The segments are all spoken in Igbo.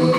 Thank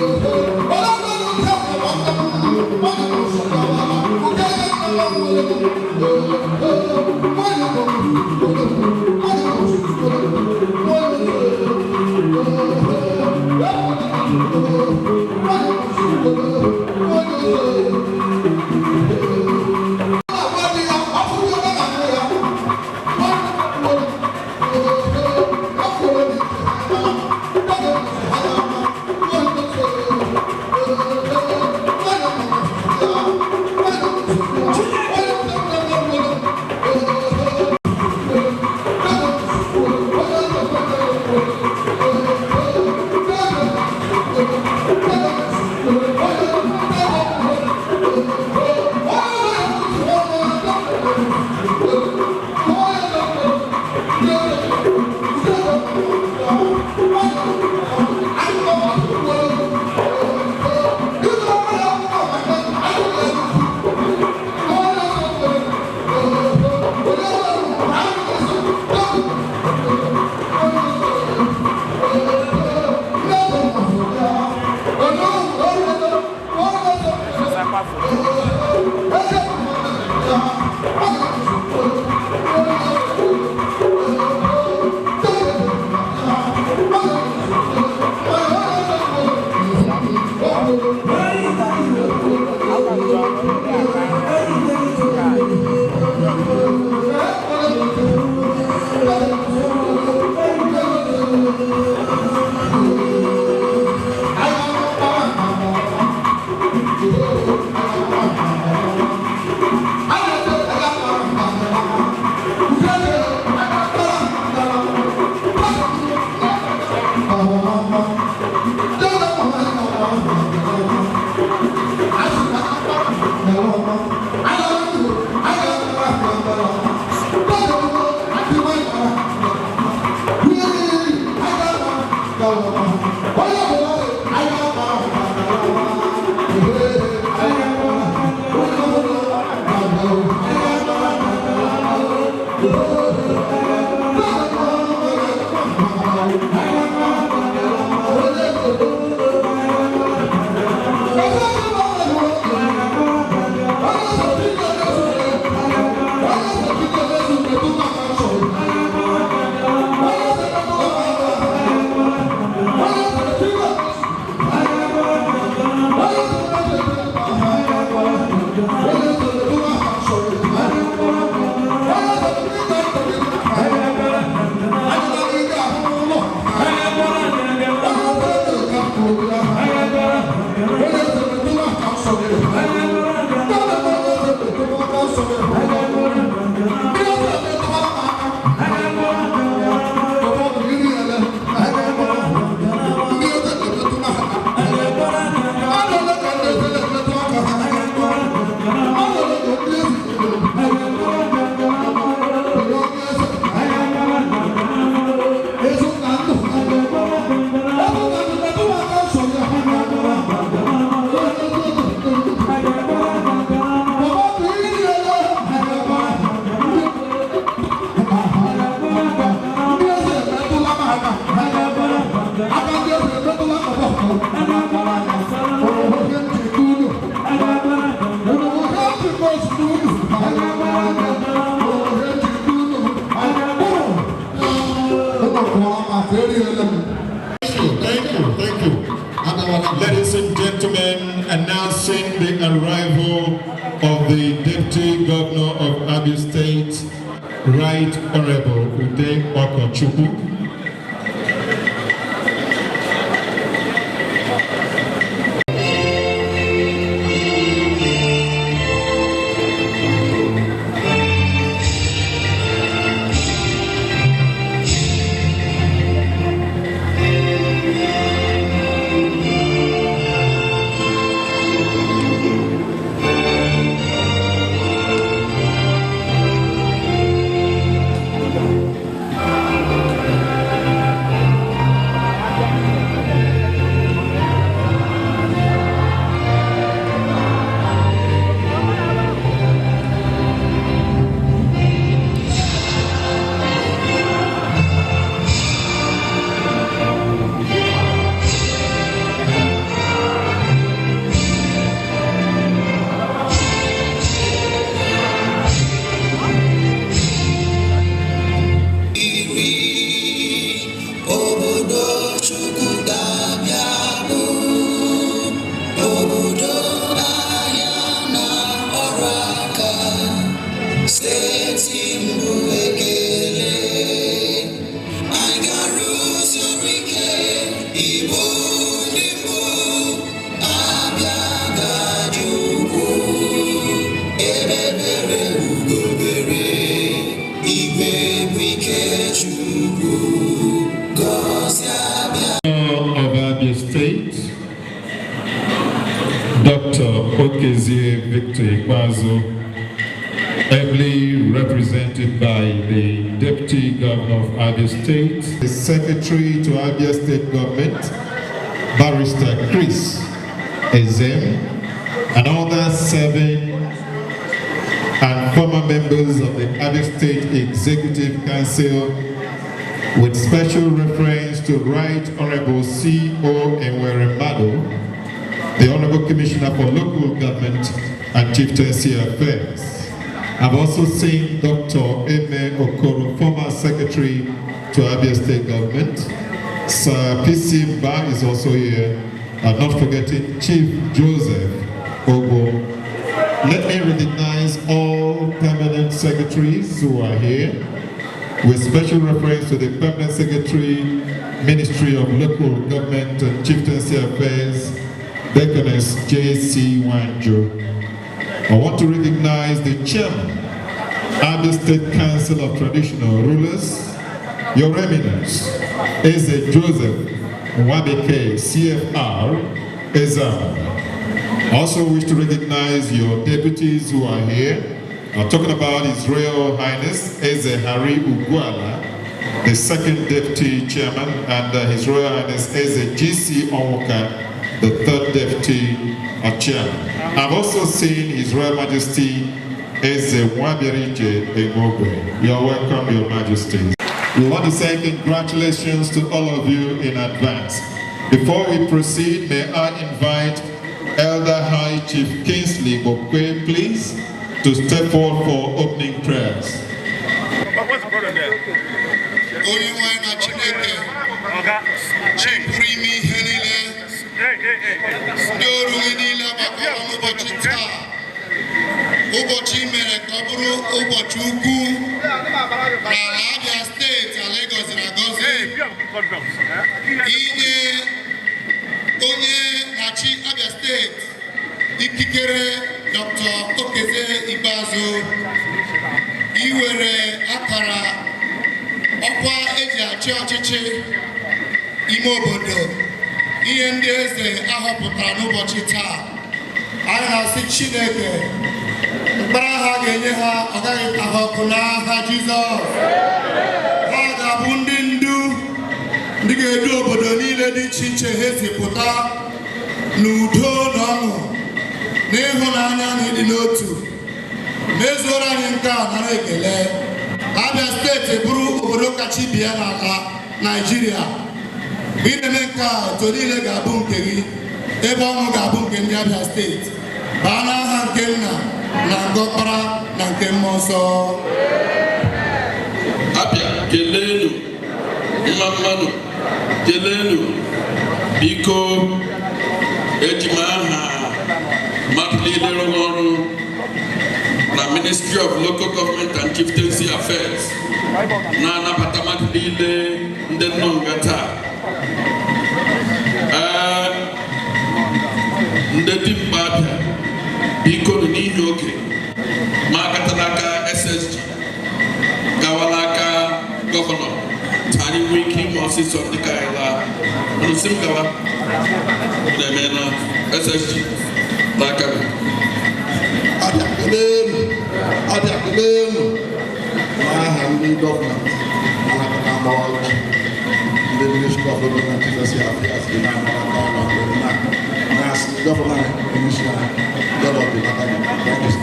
you, thank you. Ladies and gentlemen, announcing the arrival of the Deputy Governor of Abia State, Right Honorable Ude Okochukwu. Udo ahịa na ọrụ aka, steeti mbụ, ekele. Anyị ga-arụsi ọrụ ike, Igbo ndị mbụ, Abịa gaji ukwu. Ebe bere ugo bere, igwe bụ ike. Chukwu gọzie Abịa. Of Abia State, Dr. Okezie Victor Ikpeazu, ably represented by the Deputy Governor of Abia State, the Secretary to Abia State Government, Barrister Chris Ezem, and other seven and former members of the Abia State Executive Council, with special reference to Right Honorable C.O. Enweremadu, the Honorable Commissioner for Local Government and Chieftaincy Affairs. I've also seen Dr. Eme Okoro, former Secretary to Abia State Government. Sir P.C. Ba is also here, and not forgetting Chief Joseph Ogo. Let me recognize all permanent secretaries who are here, with special reference to the Permanent Secretary, Ministry of Local Government and Chieftaincy Affairs, Deaconess J.C. Wanjo. I want to recognize the Chairman, Abia State Council of Traditional Rulers, Your Eminence, Eze Joseph Nwabeke, CFR, Ezam. Also wish to recognize your deputies who are here. I'm talking about His Royal Highness Eze Harry Uguala, the second deputy chairman, and His Royal Highness Eze GC Onwuka, the third deputy chairman. I've also seen His Royal Majesty Eze Nwabiarije Emogwe. You're welcome, Your Majesty. We want to say congratulations to all of you in advance. Before we proceed, may I invite Elder High Chief Kingsley Bokwe, please, to step forward for opening prayers. Onye nwe anyị na Chineke, Chi pụrụ ime ihe niile, ndị ọrụ gị niile agbakọrọ n'ụbọchị taa, ụbọchị i mere ka ọ bụrụ ụbọchị ukwu n'ala Abia Steeti, ala gọziri agọzi, inye onye na-achị Abia Steeti ikikere, Dr. Okezie Ikpeazụ, iwere akara ọkwa eji achị ọchịchị ime obodo, ihe ndị eze ahọpụtara n'ụbọchị taa. Anyị na-asị Chineke, mkpara ha ga-enye ha, ọ gaghị ta ha ọkụ n'aha Jizọs. Ha ga-abụ ndị ndu, ndị ga-edu obodo niile dị iche iche ha si pụta n'udo na ọṅụ na ịhụnanya na ịdị n'otu. Mezuoro anyị nke a, nara ekele. Abia Steeti bụrụ obodo kacha ibe ya n'ala Naijiria. Mgbe ị na-eme nke a, otu niile ga-abụ nke gị, ebe ọṅụ ga-abụ nke ndị Abia Steeti. Baa n'aha nke Nna na nke Ọkpara na nke Mmụọ Nsọ. Abịa kelenu, mma mmanụ kelenu. Biko, eji m aha mmadụ niile rụrụ ọrụ na Ministry of Local Government and Chieftaincy Affairs na-anabata mmadụ niile ndị nọ nga taa. Ee, ndị dimkpa Abịa, biko nụ, n'ihi oge, ma agata n'aka SSG, gawa n'aka gọvanọ, ka anyị nwee ike ime ọsịsọ ndị ka anyị laa. Unu si m gawa na-eme na SSG n'aka gị. Abịa kelenu, Abịa kelenu. N'aha ndị gọọmenti na-anakọta ọjị, ndị Ministry of Local Government Chieftaincy Affairs dị na-anakọta ọnọdụ na na-asị gọvanọ anyị, onyeisi anyị, gọvanọ dị n'aka gị. Thank you, sir.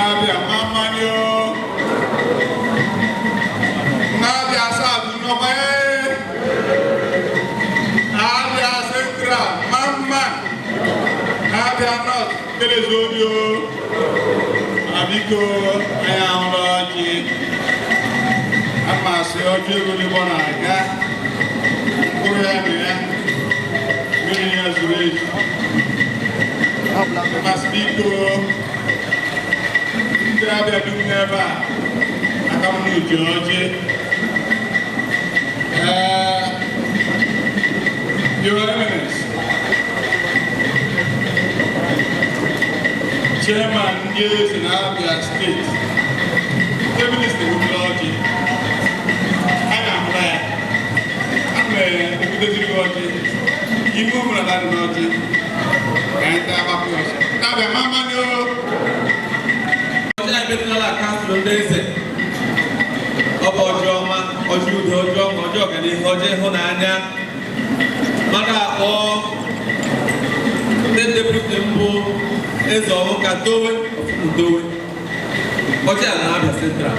Abịa mamani o. N'Abia South nọkwa ee. Abia Central mama. Abia North kelezoni o. Abiko anyị ahụla ọjị. Ama sị ọjị ego n'ebe ọ na-aga. Mkpụrụ ya na ya. Mmiri ya zuru ezu. Masị biko, ndị Abịa dum n'ebe a, aka m n'uji ọjị. Your Eminence, Chairman ndị eze na Abia Steeti, ndị minista egbutela ọjị, a na-ahụla ya, a na-egbuteziri gị ọjị, ime ọbụla na-adị n'ọjị, ka anyị taa agbapụ ọsọ. Abịa mama ni o. Ọjị anyị metụtala council ndị eze. Ọ bụ ọjị ọma, ọjị udo, ọjị ọṅụ, ọjị ọganihu, ọjị ịhụnanya. Mmadụ akpọ ndị deputy mbụ, eze ọhụka towe ọfụmụ towe. Ọjị a na-abịa Central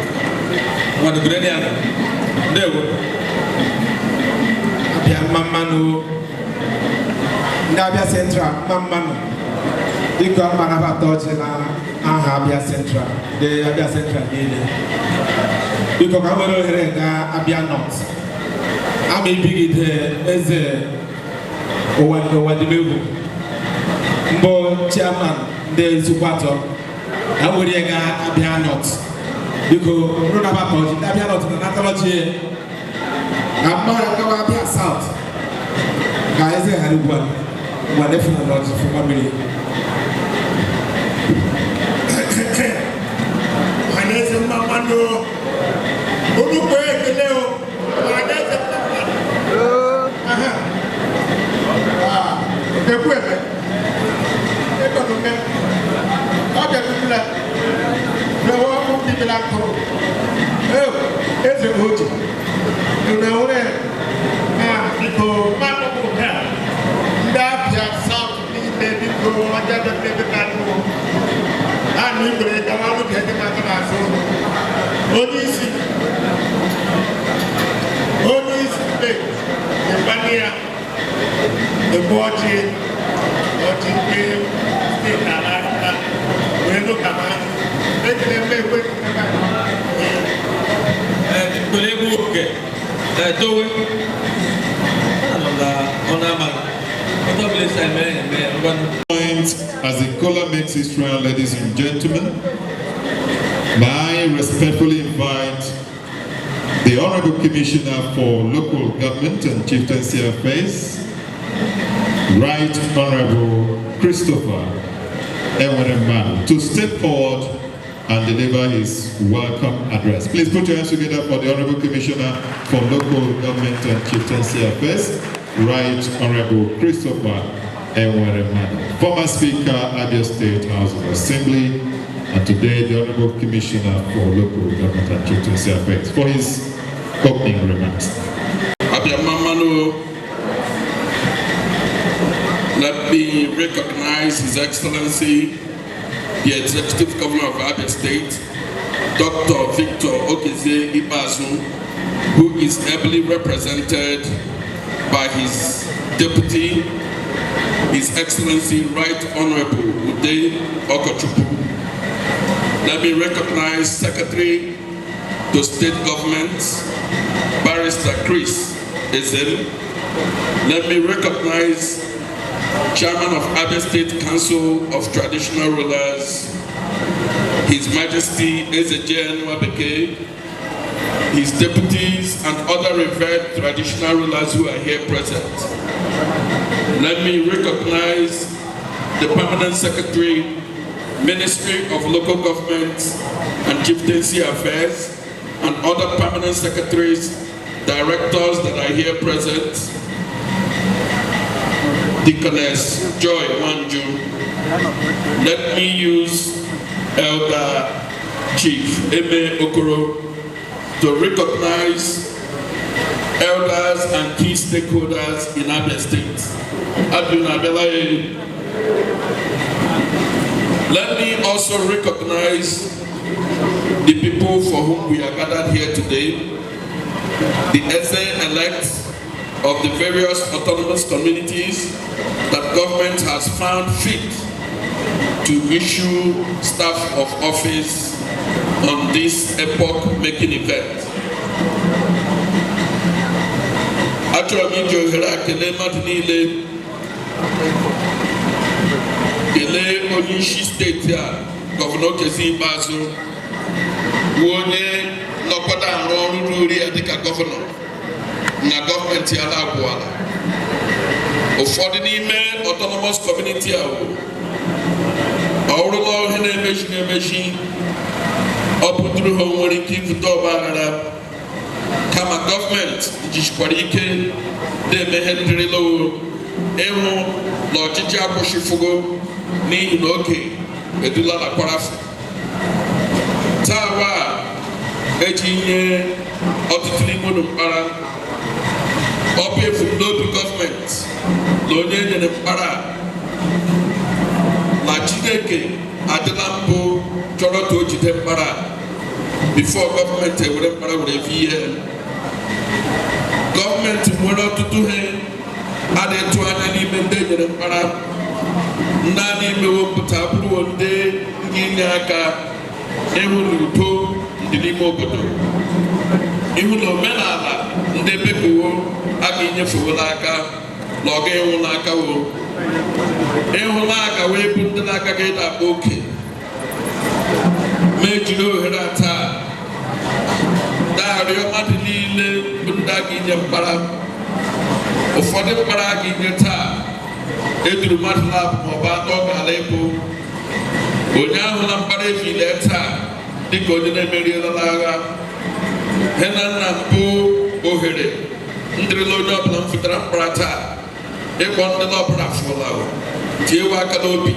nwadogere ya. Ndewo. Abịa mma mmanụ. Ndị Abịa Central, mma mmanụ. Biko, ama anabata ọjị na aha Abịa Central, ndị Abịa Central niile. Biko, ka m were ohere gaa Abịa North. Ama ibigide eze ụwa ụwa dịmegwu mbụ, chairman ndị Ezikwatọ, ka m were ya gaa Abịa North. Biko, bụrụ nabata ọjị, ndị Abịa North na-anatara ọjị na mmadụ gawa Abịa South, ka eze ghara ugbu a ugbu a nefu na ọjị fụkwa mmiri. Ọhaneze, mma mmanụ. Unu kwee ekele o. Ọhaneze, mma mmanụ. Aha. Ah, ekwu eme. Ekonume. Ọ bịarutula. N'ewe ọkụ ndị bịara nkụrụ. Ee, eze oji. Unu nwere na biko mmadụ bụ nke a. Ndị Abịa South niile, biko, ọjọọ ebe ka nụ. A na ikwere gawa n'oge dị maka n'azụ. Onye isi steeti ịkwanye ya ebu ọchị, ọchị nke steeti ala aka wee nụ ka ha ekele mmekwe. Tole egwu oge towe anọ na ọ na-amaghị otu ọbụla esi eme ya eme ya ngwanụ. Point as the caller makes his round, ladies and gentlemen, may I respectfully invite the Honorable Commissioner for Local Government and Chieftaincy Affairs, Right Honorable Christopher Enweremadu, to step forward and deliver his welcome address. Please put your hands together for the Honorable Commissioner for Local Government and Chieftaincy Affairs, Right Honorable Christopher Enweremadu, former Speaker, Abia State House of Assembly, and today the Honorable Commissioner for Local Government and Chieftaincy Affairs, for his opening remarks. Abia mma mmanụ. Let me recognize His Excellency, the Executive Governor of Abia State, Dr. Victor Okezie Ikpeazu, who is ably represented by his deputy, His Excellency Right Honorable Ude Okochukwu. Let me recognize Secretary to State Government, Barrister Chris Ezem. Let me recognize Chairman of Abia State Council of Traditional Rulers, His Majesty Ezejen Wabeke, his deputies and other revered traditional rulers who are here present. Let me recognize the Permanent Secretary, Ministry of Local Government and Chieftaincy Affairs, and other permanent secretaries, directors that are here present. Deaconess Joy Wanju. Let me use Elder Chief Eme Okoro to recognize elders and key stakeholders in Abia State. Abdul Abelaye. Let me also recognize the people for whom we are gathered here today, the Eze-elect of the various autonomous communities that government has found fit to issue staff of office on this epoch-making event. Achọrọ m iji ohere a kelee mmadụ niile, kelee Onye isi steeti a, Gọvanọ Okezie Ikpeazụ, bụ onye nọkwado arụ ọrụ ruru ya dịka gọvanọ na gọọmenti ala agwụala. Ụfọdụ n'ime autonomous community a bụ ọrụla ihe na-emechi na-emechi, ọ pụtụrụ ha nwere ike ibute ọgba aghara, kama gọọmenti jichikwara ike na-eme ihe ndịrịla ịhụ na ọchịchị akwụsịfugo, n'ihi na oge edula na kwarafu. Taa wa eji nye ọtụtụ n'ime unu mkpara. Ọ bụ ebumnobi gọọmenti na onye nyere mkpara na Chineke adịla mbụ chọrọ ka o jide mkpara before gọọmenti ewere mkpara were fi ihe. Gọọmenti nwere ọtụtụ ihe a na-etu anya n'ime ndị enyere mkpara. Ndị a na-emewo mpụta bụrụwo ndị inye aka ịhụ na udo dị n'ime obodo, ịhụ na omenala ndị bekowo a ga-enyefewo n'aka na ọ ga-enwụ n'aka wo, ịhụ na aka wee bụ ndị na-agaghị ịda akpa oke. Ma ejiri ohere a taa na-arịọ mmadụ niile bụ ndị a ga-enye mkpara. Ụfọdụ mkpara a ga-enye taa eduru mmadụ labụ maọbụ atọ ga-ala ịbụ onye ahụ na mkpara efile taa dịka onye na-emeriela n'agha. He na nna mbụ ohere ndịrịla onye ọbụla m fụtara mkpara taa ịkpọ ndị ọbụla fụla tiewe aka n'obi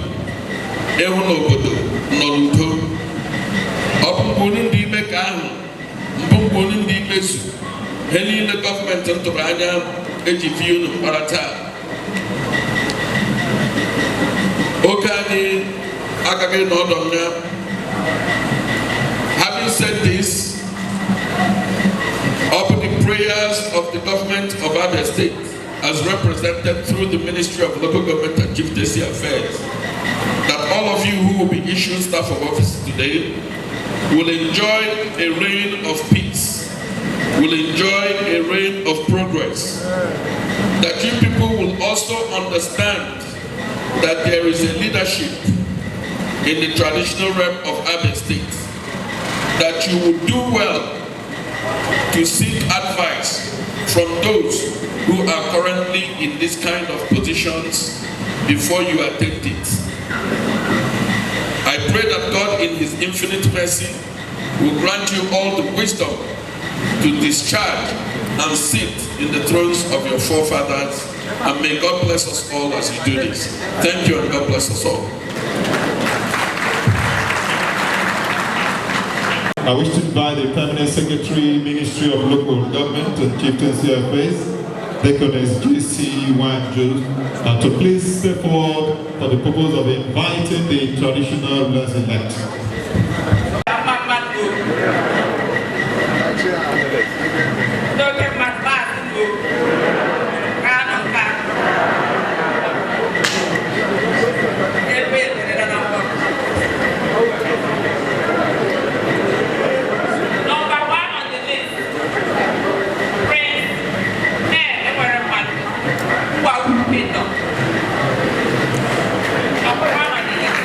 ịhụ na obodo nọ n'udo. Ọ bụ mgbe unu ndị ime ka ahụ mbụ, mgbe unu ndị imezu ihe niile gọọmenti ntụrụ anya eji vie unu mkpara taa. Oge anyị agaghị n'ọdọ ya. Having said this, up the prayers of the government of Abia State, as represented through the Ministry of Local Government and Chieftaincy Affairs, that all of you who will be issued staff of office today will enjoy a reign of peace, will enjoy a reign of progress, that you people will also understand that there is a leadership in the traditional realm of Abia State, that you will do well to seek advice from those who are currently in this kind of positions before you attempt it. I pray that God in his infinite mercy will grant you all the wisdom to discharge and sit in the thrones of your forefathers, and may God bless us all as you do this. Thank you, and God bless us all. I wish to invite the Permanent Secretary, Ministry of Local Government and Chieftaincy Affairs, Deaconess J.C. Wanju, to please step forward for the purpose of inviting the traditional rulers elect. Number one on the list, Prince Ned Enweremadu, Ngwa Kingdom. Number one on the list.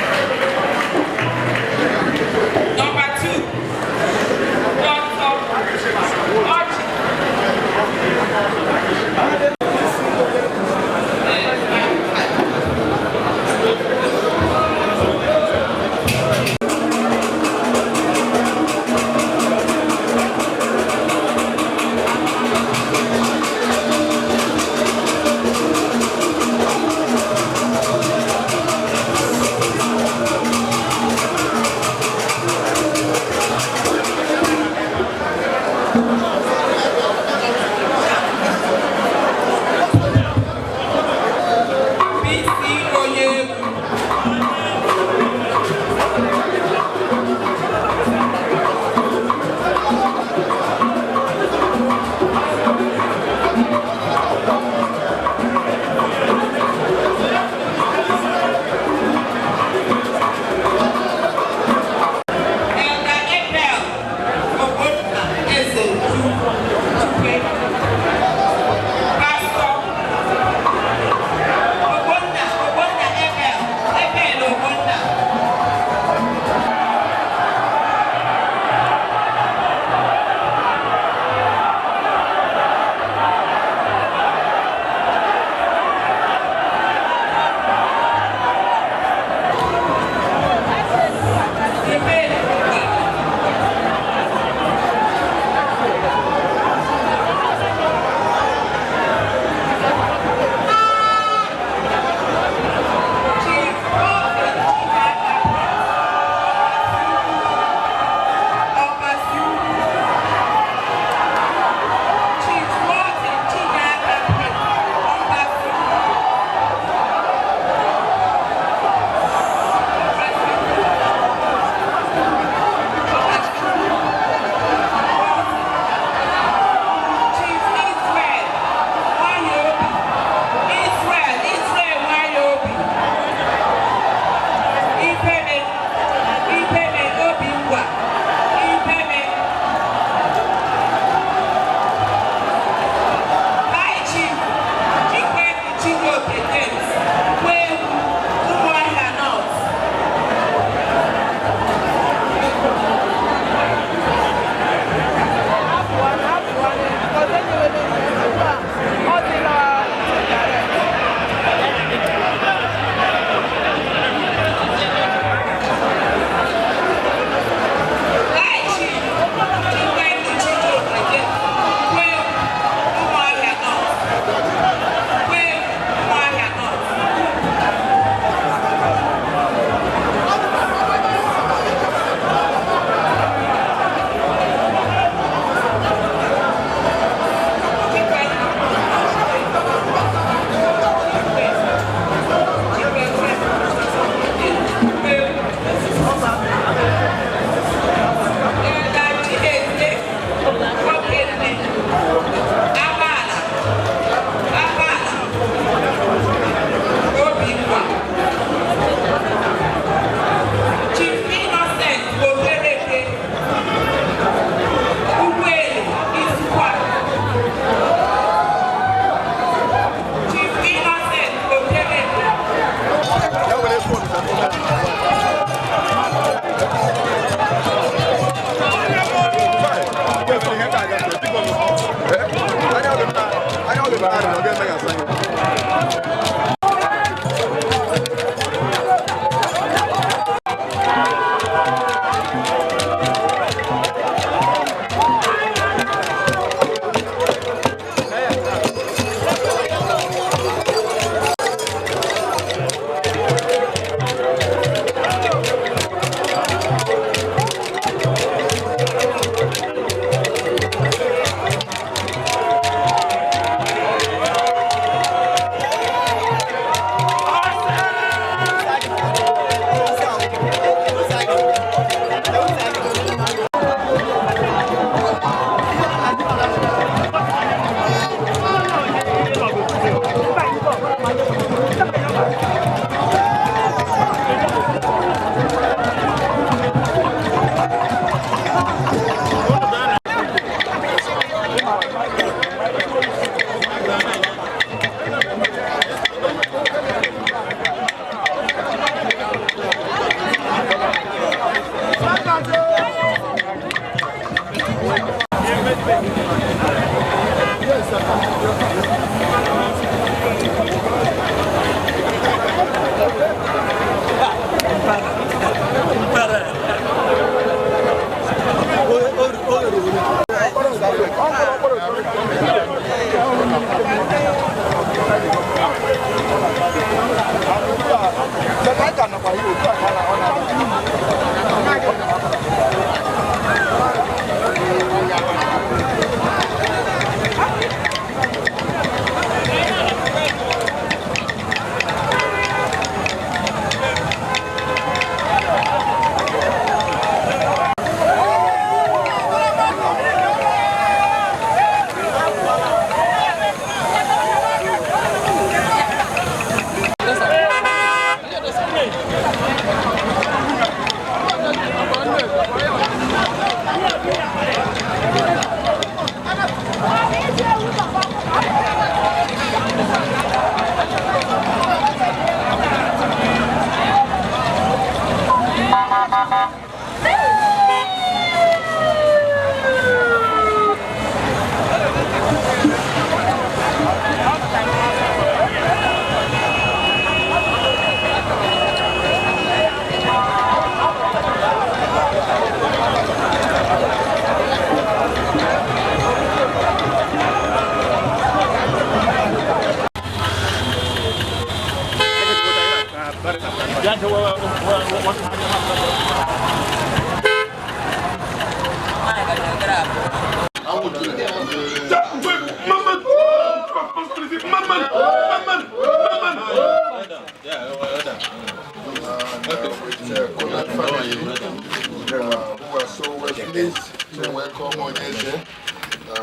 Who are so well pleased to welcome Onyeze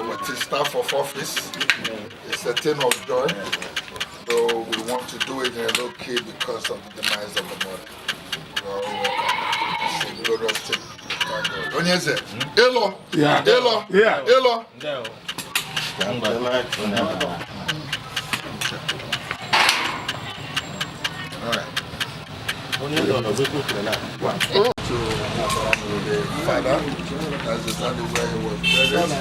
with his staff of office. It's a thing of joy, though we want to do it in a low key because of the demise of the mother. We are all welcome. It's a glorious thing. Thank God. Onyeze, Elo, Elo, Elo. All right. To the father, that's exactly where he was buried.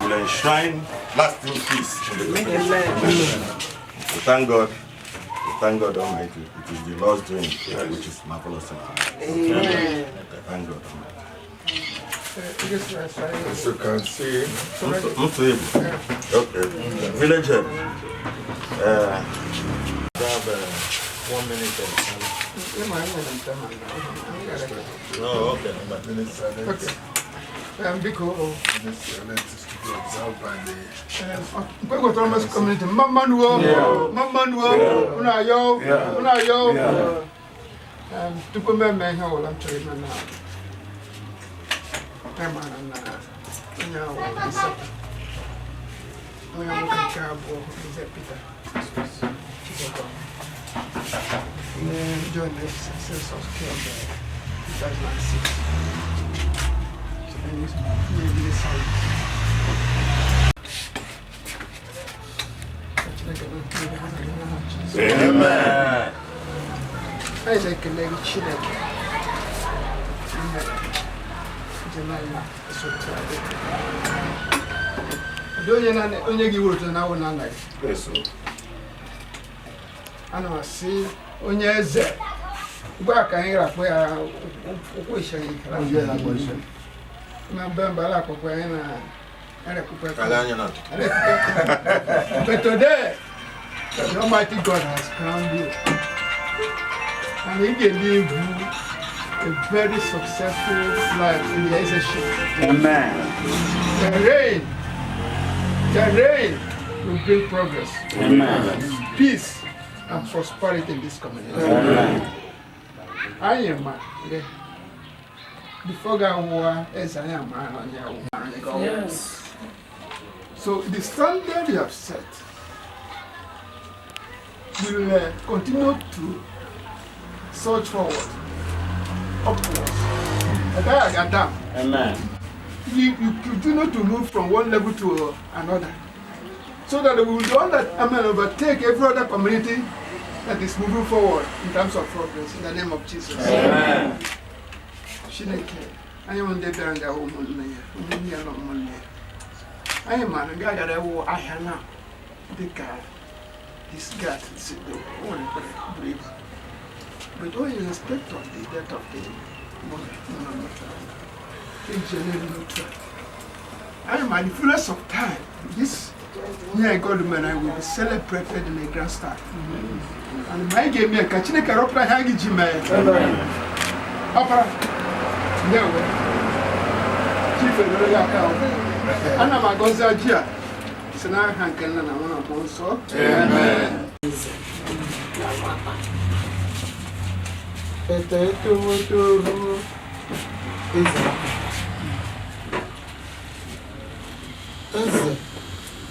Will enshrine lasting peace in the community. We thank God. We thank God Almighty. It is the Lord's doing, which is marvelous. Amen. Thank God Almighty. As you can see, okay. Village head. Grab 1 minute. No, okay. Okay. This community, Mamanuo, Mamanuo, Unayo, Unayo. Tupu me me ho la ntiri na. Anyị maara na onye ahụ Isaka, onye nwoke nke abụọ Eze Peter Chibụzọ, onye join the census kemgbe 2006. So anyị na-ebiri service. Ka Chineke na-ekele ha n'aha Jizọs. Amen. Anyị na-ekele gị Chineke mere njem anyị esote adị. Ọ dị onye onye gị wuru na awụ na anaghị. Ana m asị onye eze ugbu a ka anyị ga-akpọ ya ụkwụ ishe na mbe mbe ala akpọkwa anyị na erekwukwe. But today, the Almighty God has crowned you. And he can live a very successful life in the Ezeship. Amen. The reign will bring progress. Amen. Peace and prosperity in this community. Amen. I am before God war as I am. Yes. So the standard you have set will continue to surge forward, upwards. Amen. You continue to move from one level to another, so that we will overtake every other community that is moving forward in terms of progress, in the name of Jesus. Amen. Chineke, anyị bụ ndị bịara nga ụmụnne ya, ụmụnne ya na ụmụnne ya. Anyị maara nga agara ewu ahịa na dịka his gut si do, o nwere ekpere buru ibu. But only in respect of the death of the mother, I am the fullness of time. This year, God man, I will be celebrated in a grand style. And my game here, Kachineke Ropra Hangi Jime. Opera. No. Chief Edoya Kao. Anna Magoza Jia. Sena Hankelna na wana Monso. Amen. Eze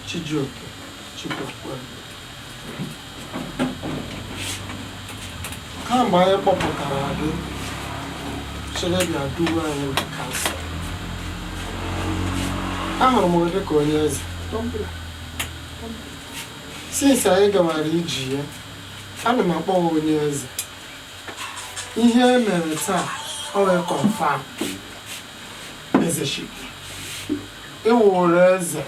Chijioke Chikwukwe, kamgbe anyị kpọpụtara gị Chineke duwe anyị na kansụl, ahụrụ m gị ka onye eze. Since anyị gawara iji ya, ana m akpọ ya onye eze. Ihe e mere taa, ọ wee confirm eze ship. Ewuru eze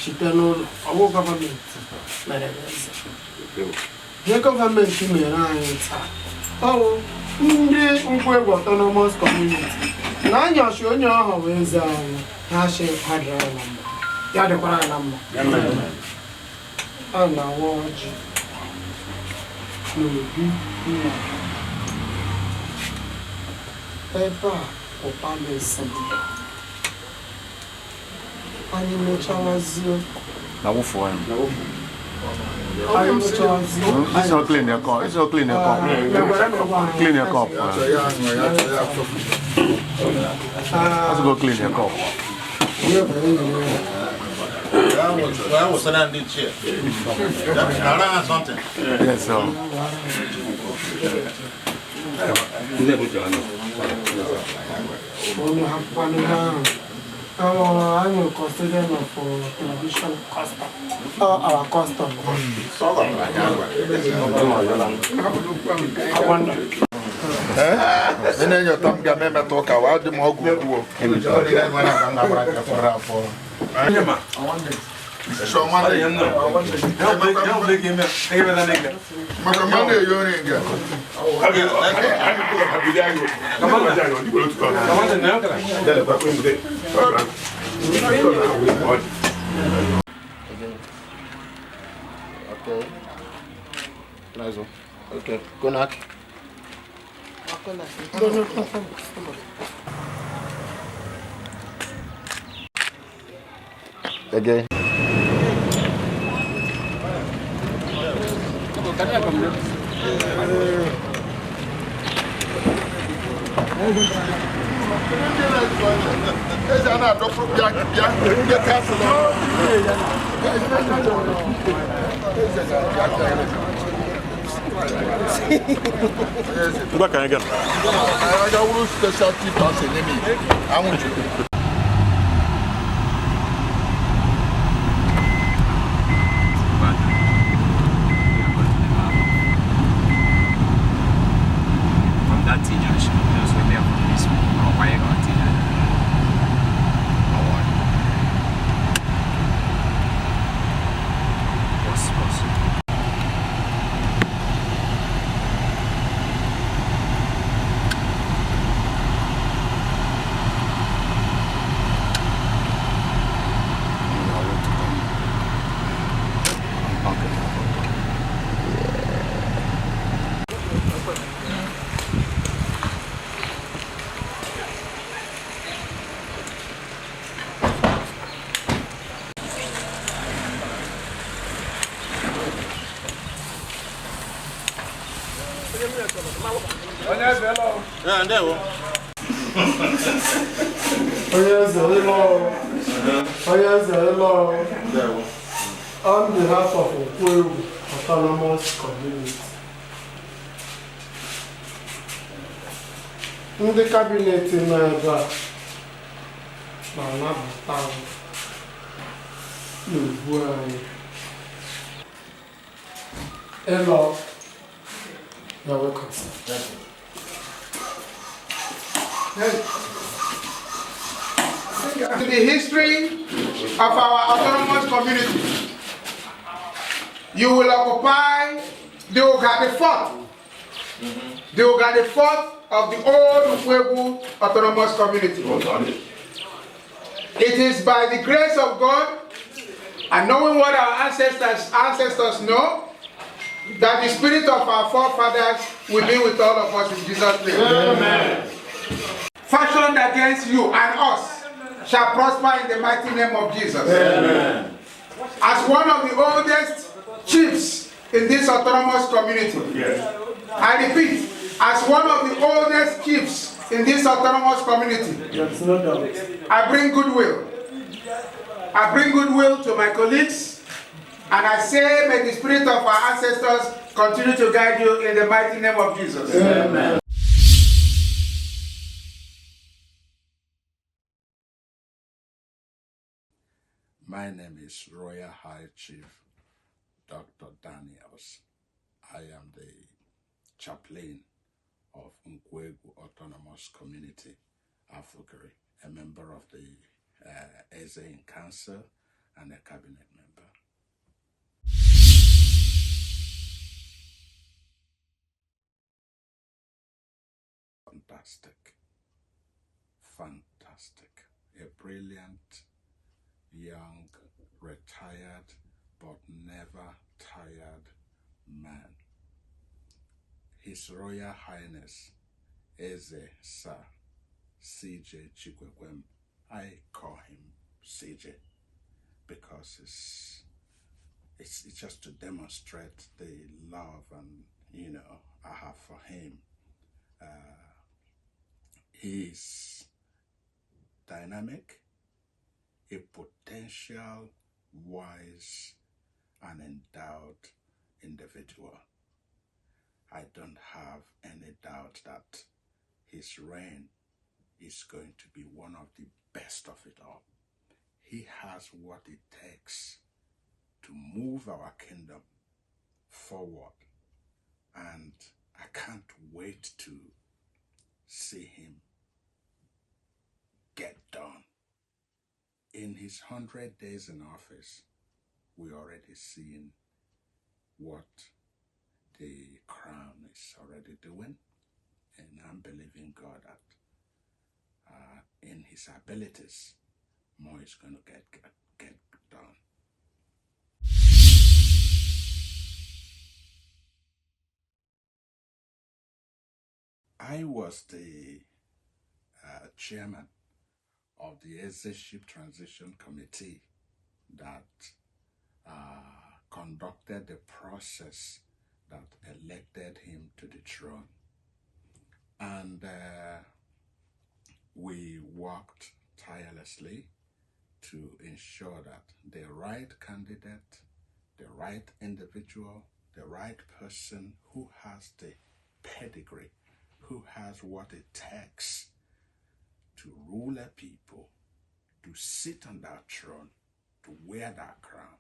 site n'ụlọ, ọwụ gọọmenti mere eze. Ihe gọọmenti mere anyị taa, ọwụ ndị Nkwegwu Autonomous Community na anyọchi onye ọhụ bụ eze anyị, ha shi ha dịrị anyị na mma, ya dịkwara anyị na mma. A na-awa ọjị n'obi nna ha. Ebe a bụ palesi mbụ. Anyị mechawazie. Anyị mechawazie. It's not clean your cup. It's not clean your cup. Clean your cup. Let's go clean your cup. Yes, sir. I'm custodian of traditional custom. Our custom. Okay. Nice one. Okay. Go knock. Again. Ngwa ka anyị gaa. From that T-junction, just wait there for this or why you got T-junction. Pause, pause. Onye. On behalf of Nkwoegwu Autonomous Community, ndị cabinet nọ ebe a na-anabata m n'ugwu anyị. Ịlọ, you're welcome, sir. To the history of our autonomous community, you will occupy the Oga the fourth, the Oga the fourth of the old Nkwoegwu Autonomous Community. It is by the grace of God and knowing what our ancestors know, that the spirit of our forefathers will be with all of us in Jesus' name. Amen. Fashioned against you and us shall prosper in the mighty name of Jesus. Amen. As one of the oldest chiefs in this autonomous community, I repeat, as one of the oldest chiefs in this autonomous community, There's no doubt. I bring goodwill. I bring goodwill to my colleagues, and I say, may the spirit of our ancestors continue to guide you in the mighty name of Jesus. Amen. My name is Royal High Chief Dr. Daniels. I am the chaplain of Nkwoegwu Autonomous Community, Afugiri, a member of the Eze in Council and a cabinet member. Fantastic. Fantastic. A brilliant, young, retired, but never tired man. His Royal Highness Eze Sir CJ Chikwekwem. I call him CJ because it's just to demonstrate the love and, you know, I have for him. He is dynamic, a potential, wise, and endowed individual. I don't have any doubt that his reign is going to be one of the best of it all. He has what it takes to move our kingdom forward, and I can't wait to see him get done. In his 100 days in office, we already seen what the crown is already doing, and I'm believing God that in his abilities, more is going to get done. I was the chairman of the Ezeship Transition Committee that conducted the process that elected him to the throne. And We worked tirelessly to ensure that the right candidate, the right individual, the right person who has the pedigree, who has what it takes to rule a people, to sit on that throne, to wear that crown.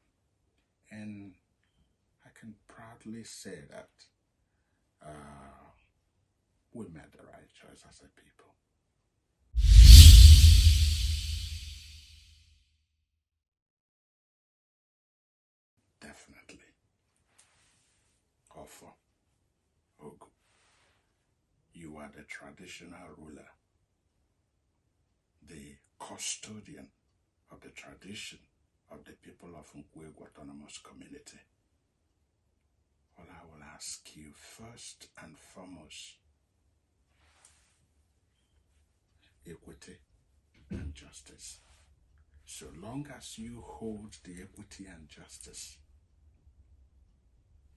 And I can proudly say that we made the right choice as a people. Definitely. Ofo Ogu, you are the traditional ruler, the custodian of the tradition of the people of Nkwegwu Autonomous Community. All I will ask you first and foremost, equity and justice. So long as you hold the equity and justice,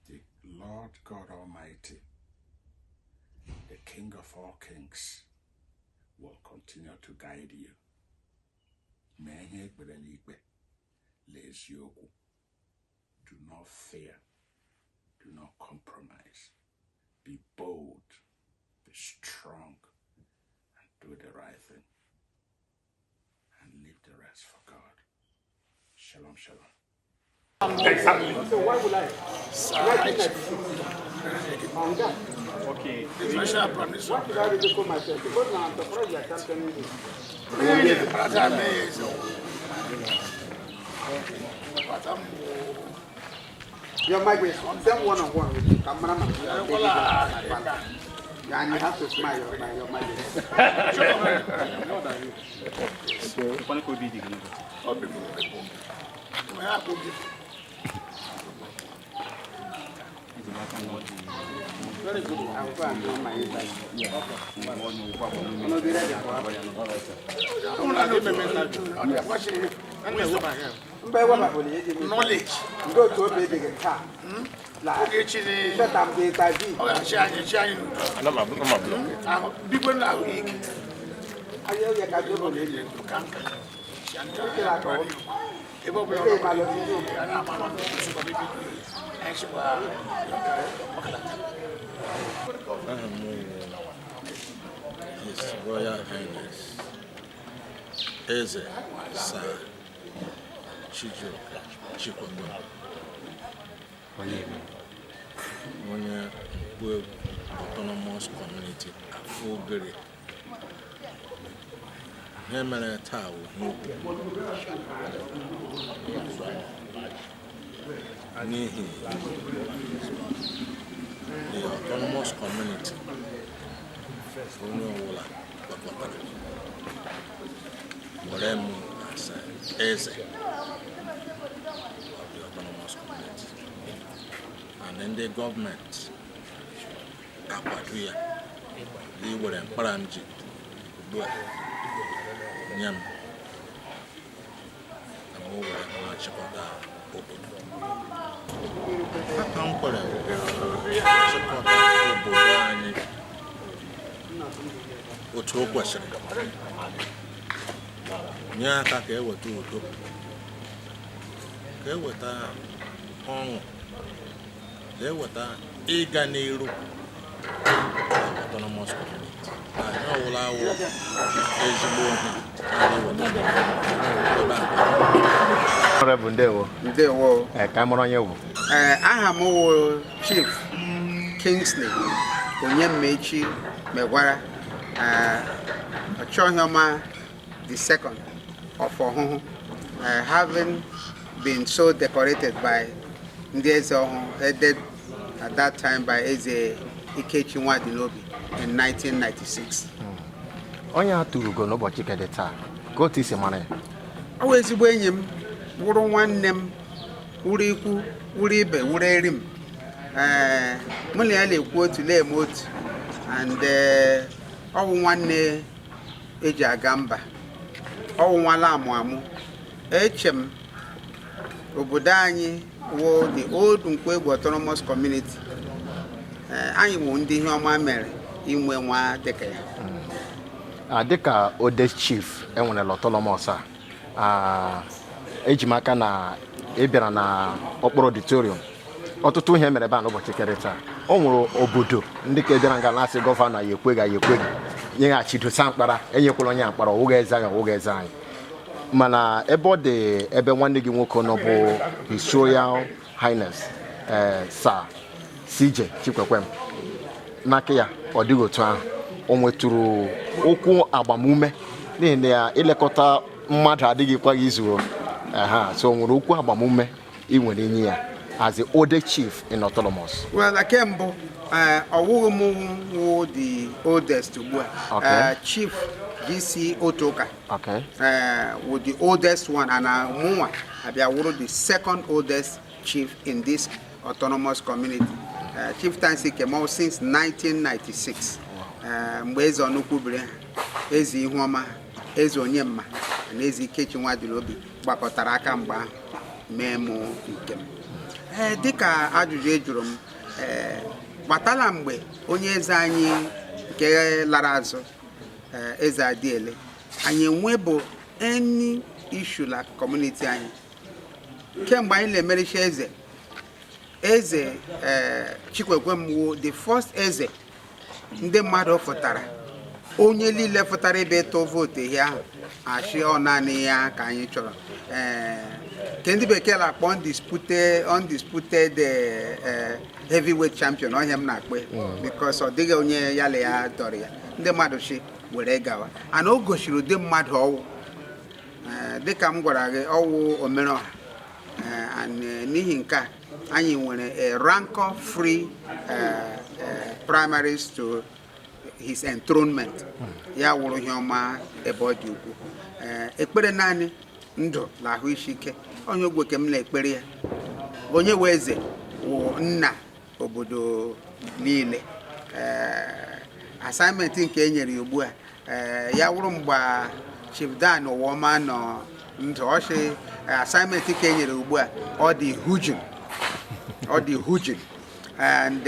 the Lord God Almighty, the King of all kings, will continue to guide you. Mee ihe ekpere n'ikpe, lee eziokwu. Do not fear. Do not compromise. Be bold, be strong, and do the right thing. And leave the rest for God. Shalom, shalom. Exactly. So why would I? Okay. Why should I ridicule myself? Because now I'm surprised you are championing this. Your mic is them one on one with the cameraman. And you have to smile, your mic. Very good. I will go and do my interview. I'm be ready. Knowledge. Go to a baby car. Shut up the interview. His Royal Highness Eze Sir Chijioke Chikwekwe, onye Nkwegwu Autonomous Community Afugiri. Ihe mere taa wụ nnukwu n'ihi the autonomous community onye ọbụla gbakọtara were m as eze of the autonomous community, and ndị gọọmenti akwado ya iwere mkpara m ji ugbu a nye m na m were na-achịkọta obodo. Aka m kwere chịkọta obodo anyị otu o kwesịrị, nye aka ka eweta udo, ka eweta ọṅụ, ka eweta ịga n'iru autonomous community. Anyị ọwụla awụ ezigbo ihe na-eweta ebe a. Honorable Ndewo. Ndewo. Ka mara onye bụ. Aha m wụ Chief Kingsley Onyemaechi Megwara, Ochohioma the second of Ohuhu, having been so decorated by ndị eze Ohuhu, headed at that time by Eze Ikechi Nwadinobi in 1996. Onye a tụrụ ugo n'ụbọchị kedị taa, ka otu isi mara ya? Ọ wụ ezigbo enyi m, wụrụ nwanne m, wụrụ ikwu, wụrụ ibe, wụrụ eri m. Mụ na ya na-ekwu otu, na-eme otu, and ọ wụ nwanne eji aga mba, ọ wụ nwala amụ amụ. Eche m obodo anyị wụ the old Nkwegwu Autonomous Community. Anyị wụ ndị ihe ọma mere inwe nwa dịka ya. Dịka oldest chief enwerela autonomous a, eji m aka na ị bịara na okporo auditorium, ọtụtụ ihe mere ebe a n'ụbọchị kerịta. O nwere obodo ndị ka bịara nga na-asị gọvanọ ya ekweghị, ya ekweghị nyeghachi dosa mkpara, enyekwala onye mkpara, ọwụghị eze anyị, ọwụghị eze anyị. Mana ebe ọ dị, ebe nwanne gị nwoke nọ bụ His Royal Highness Sir CJ Chikwekwem, n'aka ya ọ dịghị otu ahụ. O nwetụrụ okwu agbamume, n'ihi na ya ilekọta mmadụ adịghịkwa gị izu aha. So o nwere okwu agbamume ị nwere inye ya as the oldest chief in autonomous? Well, nke mbụ, ọwụghị m wụ the oldest ugbu a. Chief GC Otoka wụ the oldest one, and mụnwa abịa wụrụ the second oldest chief in this autonomous community. Chieftaincy came since 1996, mgbe eze Ọnụkwu biri ha, eze Ihuọma ha, eze Onyemma na eze Ikechi Nwadịnobi gbakọtara aka mgbe ahụ mee mụ nke m. Ee, dịka ajụjụ e jụrụ m, ee, gbatala mgbe onye eze anyị nke lara azụ, eze Adiele, anyị enwebụ any issue la community anyị. Kemgbe anyị na-emericha eze, eze ee Chikwekwe wụ the first eze ndị mmadụ fụtara, onye niile fụtara ebe ịtụ vootu ehi ahụ achị, ọ naanị ya ka anyị chọrọ. Ee, nke ndị bekee na-akpọ undisputed heavyweight champion, ọhịa m na-akpọ ya, because ọ dịghị onye ya na ya dọrọ ya. Ndị mmadụ chi were gawa, ana o gosiri ụdị mmadụ ọwụ. Ee, dịka m gwara gị, ọwụ omereọha. Ee, and n'ihi nke a anyị nwere a rancor free primaries to his enthronement. Ya wụrụ ihe ọma ebe ọ dị ukwuu. Ee, ekpere naanị ndụ na ahụ isi ike, onye ogwe ka m na-ekpere ya. Onye wee eze wụ nna obodo niile. Ee, assignment nke e nyere ya ugbu a, ee, ya wụrụ mgbe Chief Dan Ụwọma nọ ndụ, ọchị assignment nke e nyere ugbu a, ọ dị huge, ọ dị huge. And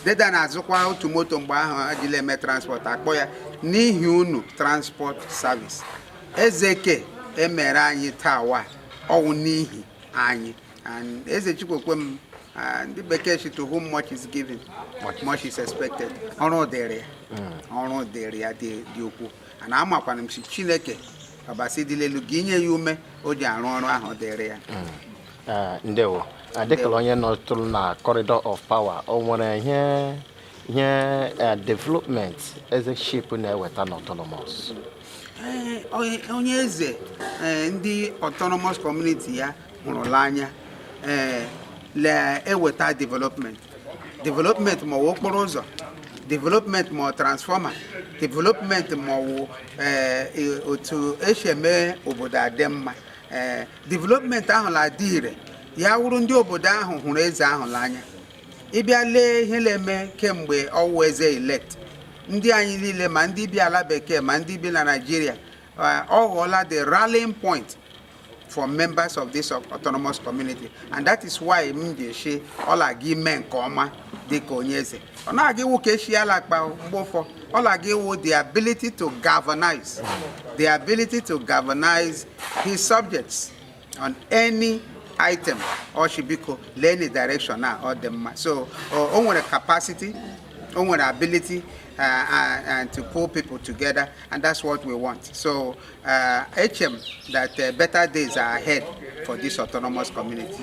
deda na-azụkwa otu moto mgbe ahụ ejila eme transport, akpọ ya n'ihi unu transport service. Ezeke emere anyị taa wa ọwụ n'ihi anyị. And eze Chikwekwe m, ndị bekee si, "To whom much is given, much is expected." Ọrụ dịrị ya, ọrụ dịrị ya dị ukwuu, ana amakwana m si Chineke ọbasi dịla elu gị inye ya ume o ji arụ ọrụ ahụ dịrị ya. Ndewo. Dịka onye nọtụrụ na corridor of power, o nwere ihe development ezeship na-eweta n'autonomous? Ee, onye eze, ndị autonomous community ya hụrụla anya, ee, na-eweta development, ma ọ bụ okporo ụzọ development, ma ọ transformer development, ma ọ bụ otu esi eme obodo adị mma. Ee, development ahụ na-adị ire ya wụrụ ndị obodo ahụ hụrụ eze ahụ n'anya. Ịbịa lee ihe na-eme kemgbe ọwụ eze elect, ndị anyị niile, ma ndị bi ala bekee ma ndị bi na Naịjirịa, ọ ghọọla the rallying point for members of this autonomous community, and that is why m ji esi ọ na-aga ime nke ọma dịka onye eze. Ọ na-aga iwu ka esi ala akpa mgbe ụfọ, ọ na-aga iwu the ability to galvanize his subjects on any item. Ọ shi biko lee any direction a ọ dị mma. So o nwere capacity, o nwere ability and to pull people together, and that's what we want. So HM that better days are ahead for this autonomous community.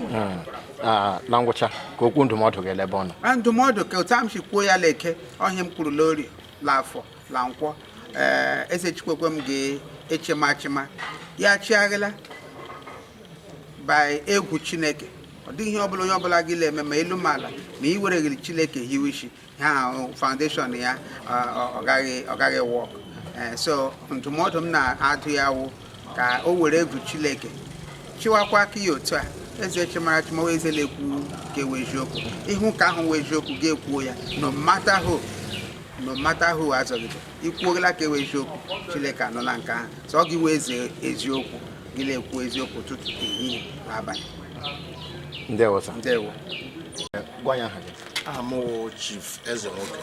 Na ngwụcha, ka okwu ndụmọdụ ga-elebe ọnụ. Na ndụmọdụ, ka otu m si kwuo ya leke ọhịa m kwuru l'orie, l'afọ, la nkwọ, ee, eze Chikwekwe m ga-echema achịma ya chịaghala by egwu Chineke. Ọ dịghị ihe ọbụla onye ọbụla gị na-eme, ma elu ma ala, ma ị wereghịrị Chineke hiwe isi ha, foundation ya ọ gaghị work. So ndụmọdụ m na-adụ ya wụ ka o were egwu Chineke chịwakwa aka ya otu a eze chimara chimawa. Eze na-ekwu ka ewe eziokwu, ihu ka ahụ wee eziokwu, ga-ekwuo ya no matter who, no matter who azọgide. Ikwuola ka ewe eziokwu, Chineke anụla nke ahụ. So ọ gị wee eze eziokwu, gị na-ekwu eziokwu ụtụtụ, ehihie na abalị. Ndewo sir. Ndewo. Gwa ya aha gị. Aha m wụ Chief Eze Nwoke.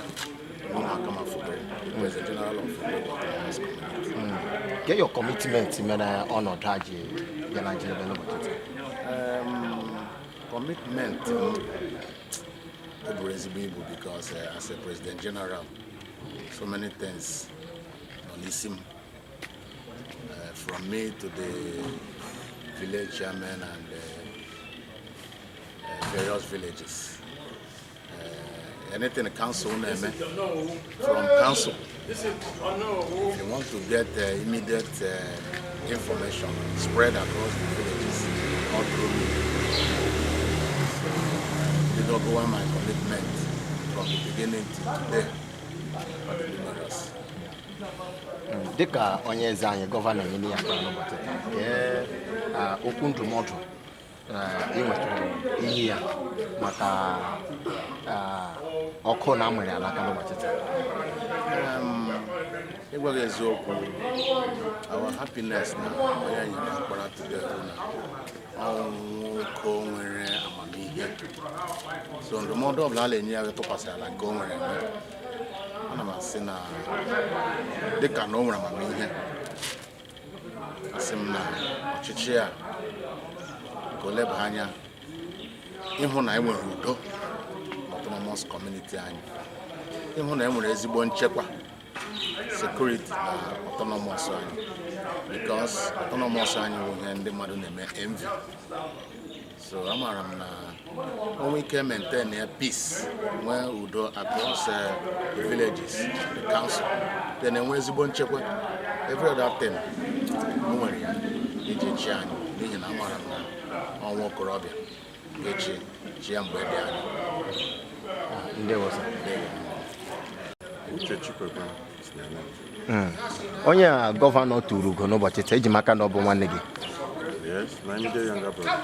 Ụmụaka Fugere, the President General of Fugere Autonomous Community. Get your commitment mere ọnọdụ a ji bịa na njedebe n'ụbọchị taa. Commitment m o buru ezigbo ibu because as a President General, so many things nọ n'isi m. From me to the village chairman and various villages. Anything the council na-eme, from council, if you want to get immediate information spread across the villages, all through me. So, go my commitment from the beginning to today are the numerous. Dịka onye eze anyị, gọvanọ nyere ya aka n'ụbọchị taa, kee okwu ndụmọdụ ị nwetara iyi ya maka ọkụ na amụrụ alaka n'ụbọchị taa? Ịgwa gị eziokwu, our happiness na onye nyere akpara today bụ na ọnwụ nwoke nwere amamihe, so ndụmọdụ ọbụla a na-enye ya tụkwasị ala nke o nwere enwe. Ana m asị na dịka na o nwere amamihe, asị m na ọchịchị a ka o leba anya ịhụ na e nwere udo n'autonomous community anyị, ịhụ na e nwere ezigbo nchekwa, security na autonomous anyị, because autonomous anyị bụ ihe ndị mmadụ na-eme envy. So amaara m na o nwee ike maintain ya peace, nwee udo across the villages, the council, then enwe ezigbo nchekwa, every other thing o nwere ya iji chi anyị, n'ihi na amaara m na ọnwa okorobịa ga-echi chi ya mgbe dị anya. Ndewo sir. Uche Chikwekwe is my name. Onye a gọvanọ tụrụ ugo n'ụbọchị taa, eji m aka na ọ bụ nwanne gị? Yes, my immediate younger brother.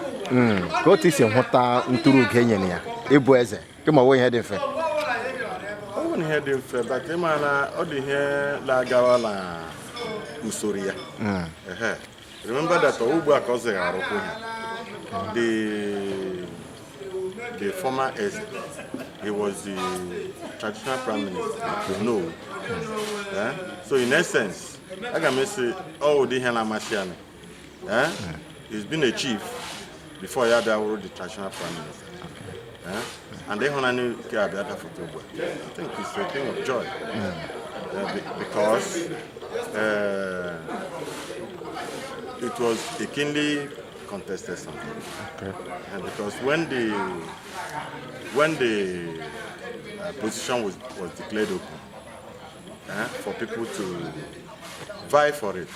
Ka otu isi hụta ntụrụ ugo e nyere ya ịbụ eze kama ọ ihe dị mfe? Ọ bụ ihe dị mfe, but ị ma na ọ dị ihe na-agawa na usoro ya. Ehe. Remember that ugbu a ka ọ zịghara ụkwụ ha. The former Eze, he was the traditional prime minister. No. Eh? So in essence, aga m esi ọ ụdị ihe na-amasị ya. Eh? He's been a chief before ya bịa wụrụ the traditional prime minister. Eh? And ịhụnanya nke abịa dafụta ugbu a. I think it's a thing of joy. Because it was a keenly contested something. And because when the position was declared open for people to vie for it,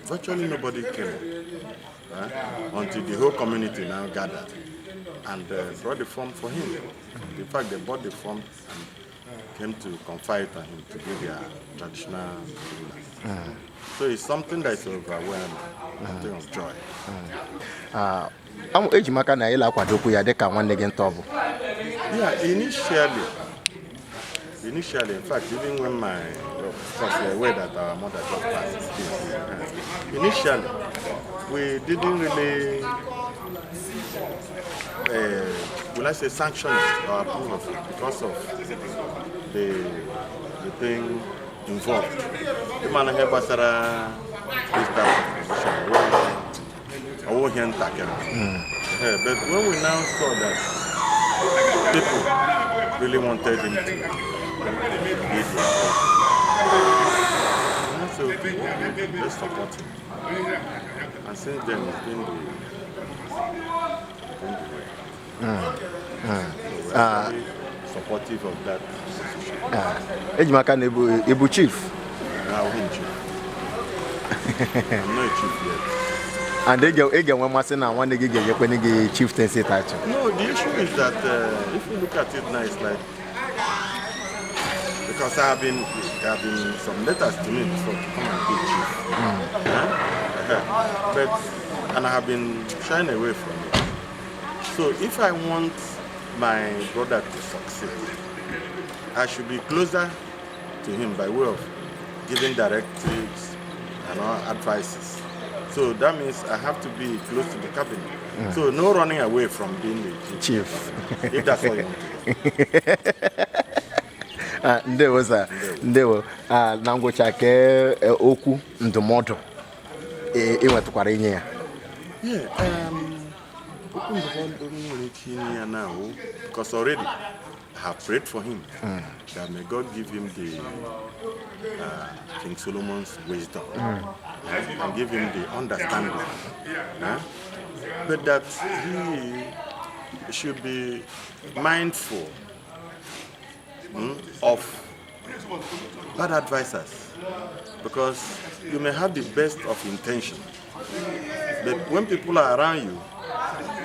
virtually nobody came until the whole community now gathered and brought the form for him. In fact, they bought the form and came to confide on him to be their traditional ruler. So it's something that is overwhelming, something of joy. Eji m aka na ị na-akwadokwu ya dịka nwanne gị nta ọ bụ? Yeah, initially, in fact, even when my, of course, we're aware that our mother just passed. Initially, we didn't really, will I say, sanction it or approve of it because of the thing involved. The man here gbasara this type of position, ọ wụ ihe ntakịrị. But when we now saw that people really wanted him to be their, so okay, let's support him. And since then, it's been the way. So we're actually supportive of that decision. Eji m aka na ịbụ chief? Now, him chief. I'm not a chief yet. And ị ga-enwe mmasị na nwanne gị ga-enyekwenye gị chieftaincy title? No, the issue is that if you look at it now, it's like, because I have been there have been some letters to me before to come and be chief, Huh? But and I have been shying away from it. So if I want my brother to succeed, I should be closer to him by way of giving directives and all advices. So that means I have to be close to the cabinet. So no running away from being the chief. If that's what you want to do. Ah, ndewo sir, ndewo. Ah, na ngwụcha ke okwu ndụmọdụ ị nwetụkwara inye ya? Yeah, okwu ndụmọdụ m nwere ike inye ya now, because already I have prayed for him that may God give him the King Solomon's wisdom and give him the understanding, but that he should be mindful of bad advisors, because you may have the best of intention, but when people are around you,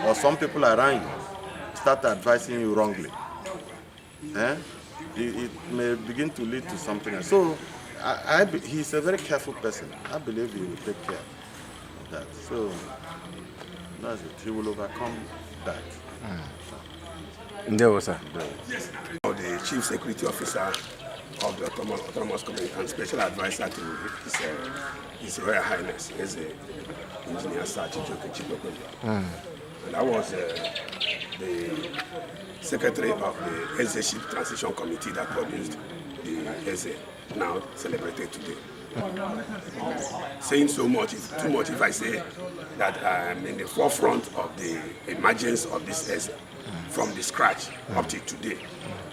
or some people around you, start advising you wrongly, it may begin to lead to something else. So he's a very careful person. I believe he will take care of that. So that's it. He will overcome that. Ndewo sir. The Chief Security Officer of the Autonomous Community and Special Advisor to His Royal Highness, Eze Engineer Sir Chijioke Chikwekwe. And I was the secretary of the Ezeship Transition Committee that produced the Eze, now celebrated today. Saying so much is too much if I say that I'm in the forefront of the emergence of this Eze from the scratch up to today.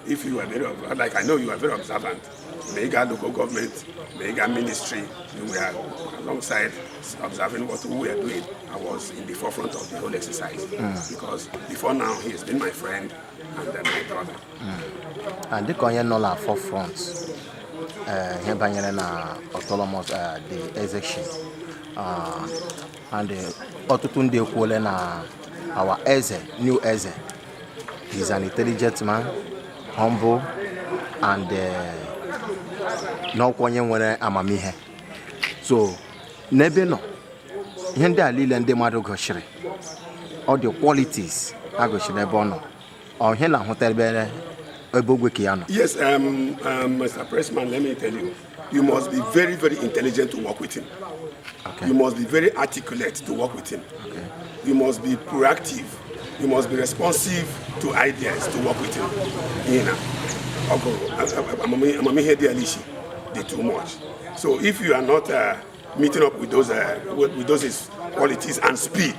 If you are very, like I know you are very observant, mega local government, mega ministry, you were alongside observing what we were doing. I was in the forefront of the whole exercise because before now he has been my friend and my brother. And dịka onye nọ na forefront ihe banyere na autonomous the Ezeship, and ọtụtụ ndị ekwuole na our Eze, new Eze, is an intelligent man, humble, and n'ọkwa onye nwere amamihe. So n'ebe nọ ihe ndị a niile ndị mmadụ gosiri, all the qualities a gosiri ebe ọ nọ, ọ ihe na-ahụta ebe ogwe ka ya nọ. Yes, Mr. Pressman, let me tell you, you must be very, very intelligent to work with him. Okay. You must be very articulate to work with him. Okay. You must be proactive. You must be responsive to ideas to work with him. You know, they too much. So if you are not meeting up with those qualities and speed,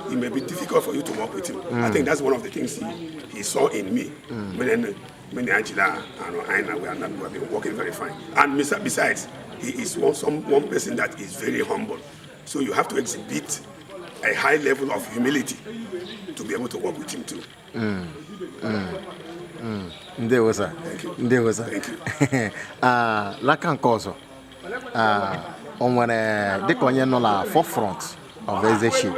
it may be difficult for you to work with him. I think that's one of the things he saw in me. When Angela and Aina, we have been working very fine. And besides, he is one person that is very humble. So you have to exhibit a high level of humility to be able to work with him too. Ndewo sir. Thank you. Ndewo sir. Thank you. N'aka nke ọzọ, o nwere dịka onye nọ na forefront of Ezeship,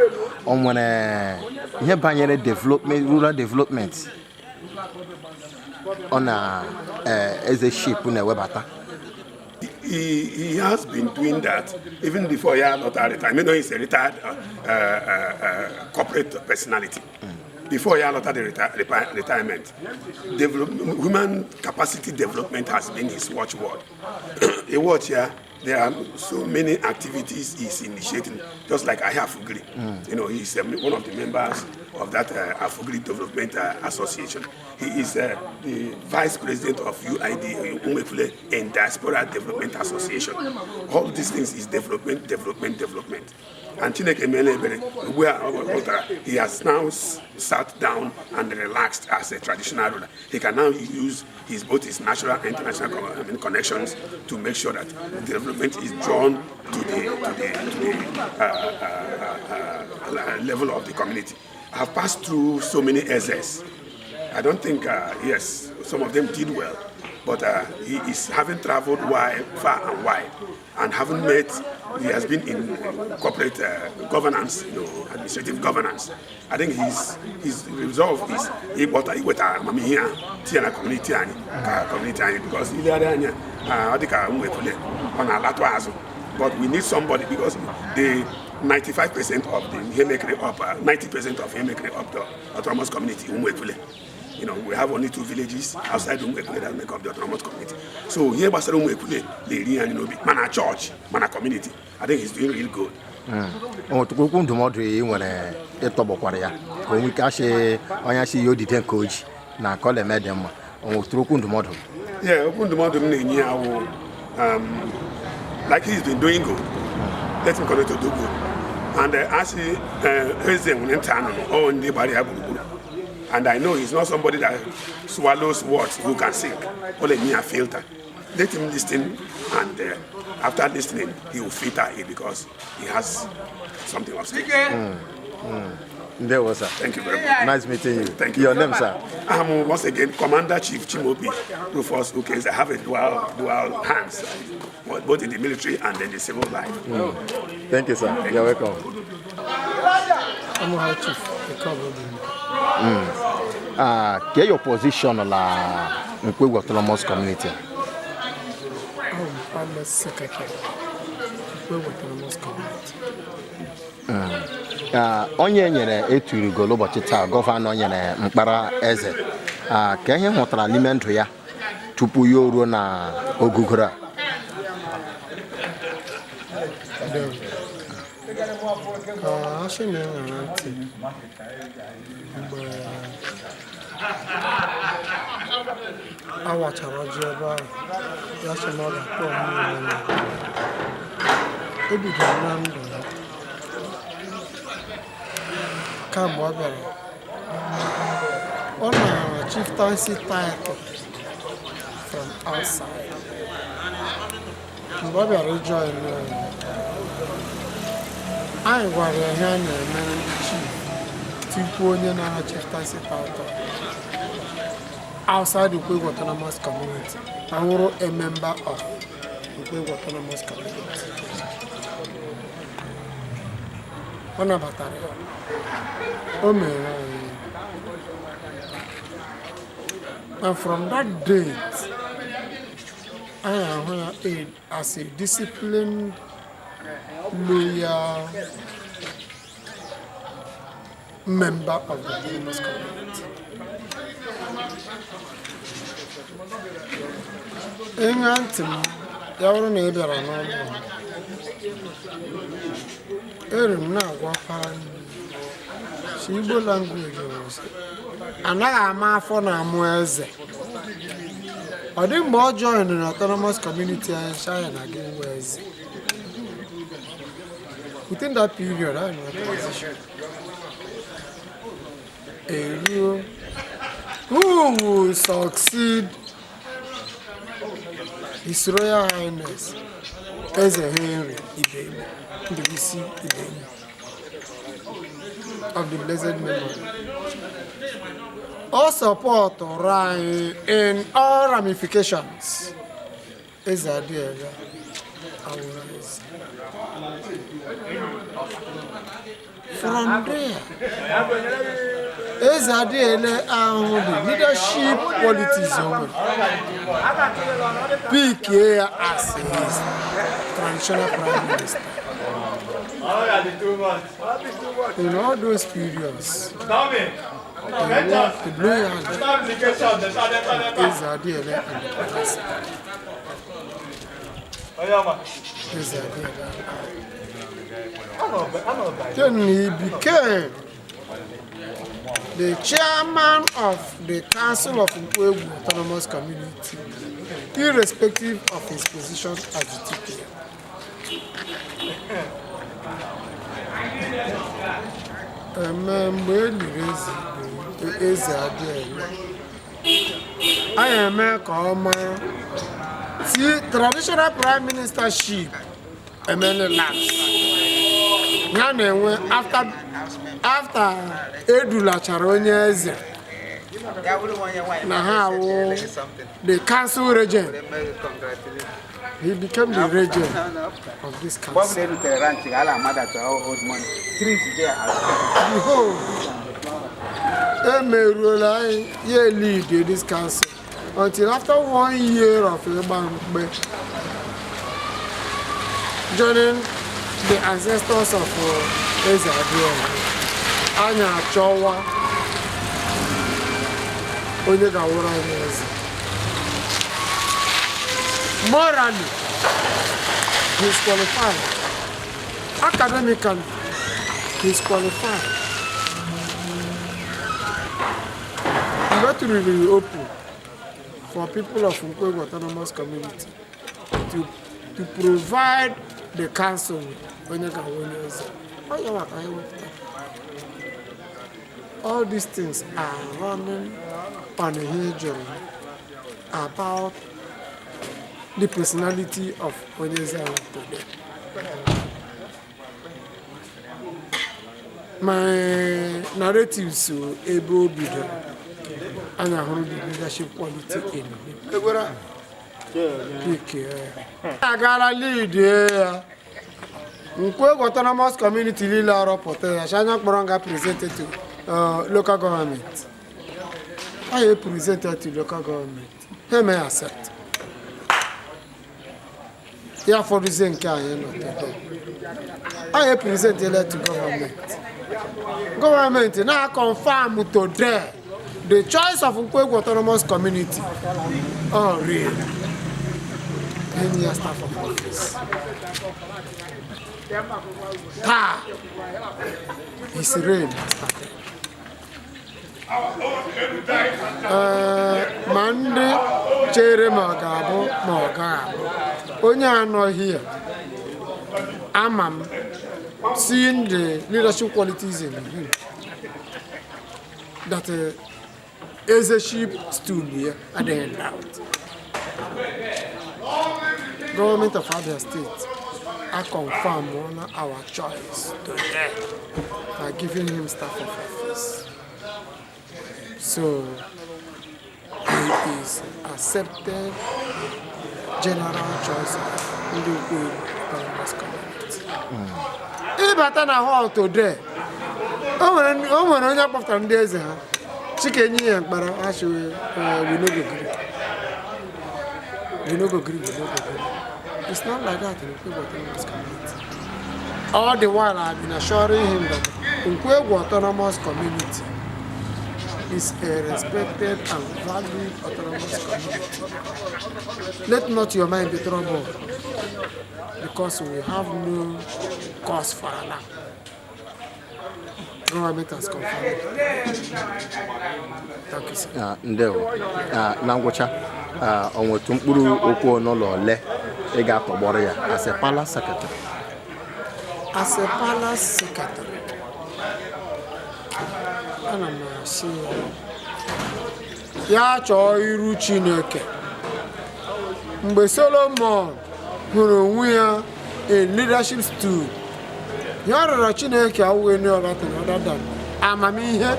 o nwere ihe banyere development, rural development ọ na Ezeship na-ewebata. He has been doing that even before he got retired. I mean, he's a retired corporate personality. Before he got the retirement, human capacity development has been his watchword. A watch here, there are so many activities he's initiating, just like Afugiri. You know, he's one of the members of that Afugiri Development Association. He is the vice president of UID, Umefule and Diaspora Development Association. All these things is development, development, development. And Chineke Melebere, he has now sat down and relaxed as a traditional ruler. He can now use his both his national and international connections to make sure that development is drawn to the level of the community. I've passed through so many Ezes. I don't think, yes, some of them did well, but he is having traveled wide, far and wide, and having met, he has been in corporate governance, you know, administrative governance. I think his resolve is iweta amamihe tinye na community anyị ka community anyị, because ilegharị anya ọ dị ka Umefule ọ na-alatụ azụ, but we need somebody because the 95% of the Hemekere up, 90% of Hemekere up the autonomous community, Umefule. You know, we have only 2 villages outside Umefule that make up the autonomous community. So here, Basara Umefule, the area, you know, mana church, mana community. I think he's doing real good. O nwetụkwa okwu ndụmọdụ ị nwere ịtọgbọkwara ya ka o nwee ike asị onye asị ya odide nke oji na nke ọ na-eme dị mma, o nwetụrụ okwu ndụmọdụ? Yeah, okwu ndụmọdụ m na-enye ya wụ, like he's been doing good, let him continue to do good. And asị eze nwere ntị anụnụ, ọ ndị gbara ya gburugburu. And I know he's not somebody that swallows words who can sing. Ọ na-enye ya filter. Let him listen, and after listening, he will filter it because he has something of stake. Ndewo, sir. Thank you very much. Nice meeting you. Thank you. Your name, sir? I'm once again Commander Chief Chimobi Rufus Ukeze. I have a dual hands, both in the military and in the civil life. Thank you, sir. You're welcome. I'm a high chief, the cover. Get your position la Nkwegwu Autonomous Community. I'm palace secretary, Nkwegwu Autonomous Community. Onye nyere eturugolo ụbọchị taa, gọvanọ nyere mkpara eze, ka ihe hụtara n'ime ndụ ya tupu ya o ruo na ogugoro a? Asị na enwere ntị mgbe a wachara ọjị ebe ahụ, ya sị na ọ ga-akpọ ọmụmụ na o bidoro na ndụ ya kamgbe ọ bịara, ọ nara chieftaincy title from outside. Mgbe ọ bịara ijoin anyị, gwara ya ihe a na-emere ndị chief tupu onye nara chieftaincy title outside Nkwegwu Autonomous Community awụrụ a member of Nkwegwu Autonomous Community. Ọ nabatara ya, o mere anyị, and from that date anyị ahụ ya as a disciplined, loyal member of the autonomous community. Ịṅa ntị m, ya bụrụ na ị bịara n'ụlọ m, eri m na-agwakwa si Igbo language ọzọ, anaghị ama afọ na amụ eze. Ọ dị mgbe ọ join na autonomous community anyị, sha ya na gị nwe eze. Within that period anyị nọ transition eruo who will succeed His Royal Highness Eze Henry Ibegbu Ndubuisi Ibegbu of the blessed memory. Ọ sọpọtụrụ anyị in all ramifications. Eze Adiele awụrụ eze. From there, Eze Adiele ahụ the leadership qualities o nwere, pikie ya as his traditional prime minister. In all those periods, the work, the loyalty of Eze Adiele and the palace. Eze Adiele. Then he became the chairman of the Council of Nkwegwu Autonomous Community, irrespective of his position as the TPM. Eme mgbe e liri eze Eze Adiele, anyị eme ka ọ mara ti traditional prime ministership emele lapse ya na-enwe after edulachara onye eze na ha awụ the council regent. He became the regent of this council. Behold, emeruola anyị ya lead this council until after one year of ịgba mkpe, joining the ancestors of Eze Adiele, anyị achọwa onye ga-awụrụ anyị eze. Morally, he is qualified Academically, he's qualified. Mgbe tụrụrụ open for people of Nkwegwu Autonomous Community to provide the council with onye ga-awụ onye eze. Onye maka anyị wepụtara. All these things are running on ihe jụrụ about the personality of onye eze ahụ today. My narrative so ebe o bidoro, anyị ahụrụ the leadership quality in him. Pick ya. Agara lead ya. Nkwegwu Autonomous Community niile arọpụta ya, si anya kpọrọ nga presented to local government. Anyị presented to local government. Ha eme accept. Ya fọdụzie nke anyị nọ today. Anyị presented to government. Government now confirm today the choice of Nkwegwu Autonomous Community. Oh, real. 10 years staff of office. Taa, his reign has started. Ma ndị chere ma ọ ga-abụ ma ọ gaghị abụ, onye anọghị ya, ama m, seeing the leadership qualities in him, that ezeship stool ya adịghị in doubt. Government of Abia State I confirm on our choice today by giving him staff of office. So he is accepted general choice of ndị Nkwegwu Autonomous Community. Ịbata na hall today, o nwere onye kpọpụtara ndị eze ha, Chike nye ya mkpara, ha sị, we no go gree. We no go gree, we no go gree. It's not like that in Nkwegwu Autonomous Community. All the while I've been assuring him that Nkwegwu Autonomous Community is a respected and valued autonomous community. Let not your mind be troubled, because we have no cause for alarm. Government has confirmed. Thank you, sir. Ndewo. Na ngwụcha, ọ nwetu mkpụrụ okwu n'ụlọ ole ị ga-atọgbọrọ ya as a palace secretary? As a palace secretary, ana m asị ya, ya chọọ iru Chineke. Mgbe Solomon hụrụ onwe ya in leadership stool, ya rịọrọ Chineke awụghị any other thing other than amamihe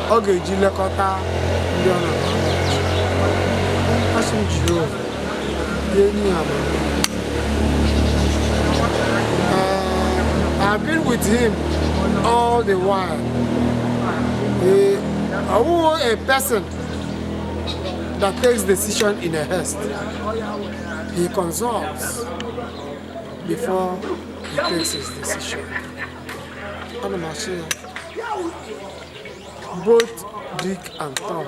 ọ ga-eji lekọta ndị ọ na-achị. Asị m Jehova, ya enyi ya amamihe. I've been with him all the while. He a person that takes decision in a haste. He consults before he takes his decision. Ana m asị ya, both Dick and Tom,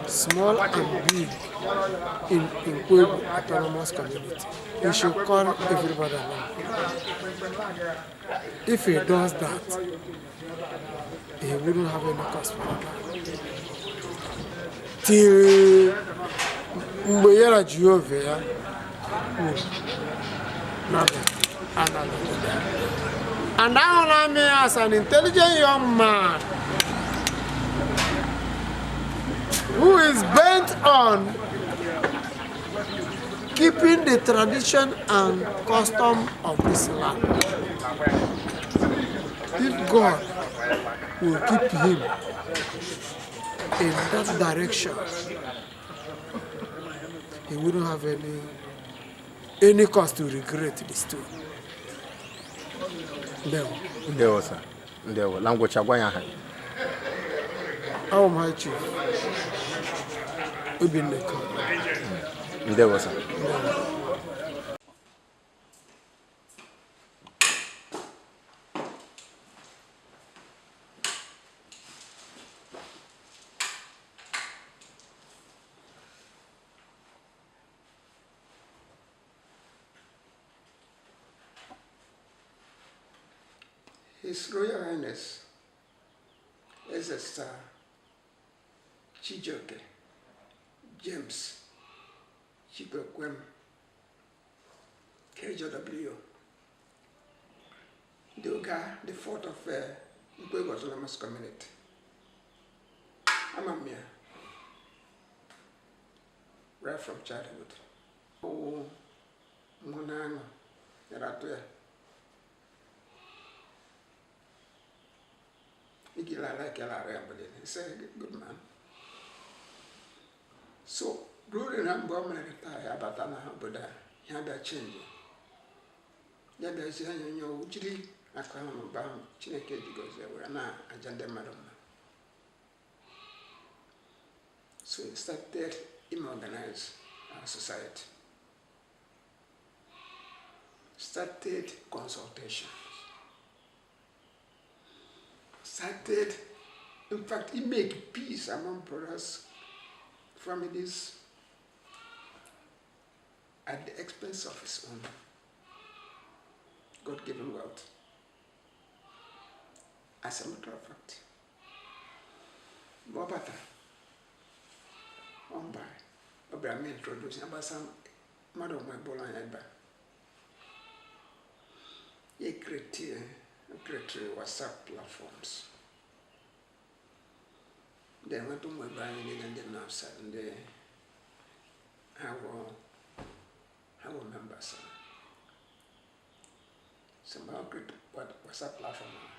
small and big in Nkwegwu Autonomous Community, he should call everybody along. If he does that, he wouldn't have any cause for alarm. Till mgbe ya na Jehova ya kwuru na and ahụla m ya as an intelligent young man who is bent on keeping the tradition and custom of this land. If God will keep him in that direction, he wouldn't have any cause to regret this too. Ndewo. Ndewo, sir. Ndewo. Na ngwụcha, gwa ya aha gị. Awụ m High Chief Obinna Eke. Ndewo, sir. Ndewo. His Royal Highness Eze Sir Chijioke James Chikwekwem, KJW, the Oga, the fourth of Nkwegwu Autonomous Community. Ama m ya right from childhood. Ọwụ mụ na aṅụ yara atụ ya. Igila like ya mgbe niile. He's a good man. So, ruo na mgbe o mere taa ya bata na obodo a, ya bịa change. Ya bịazie anya onye ọwụ jiri akụ ahụ na ụba ahụ Chineke ji gọzie were na-aja ndị mmadụ mma. So he started him organize our society. Started consultations. Started, in fact, he made peace among brothers, families, at the expense of his own God-given wealth. As a matter of fact, mgbe ọ batara, ọ mba, ọ bịara m introduce ya gbasa mmadụ nwe bụrụ anya ebe a. Ya create WhatsApp platforms. Then nweta ụmụ ebe anyị niile ndị nọ outside, ndị ha wụ members. So mgbe ọ create WhatsApp platform ahụ.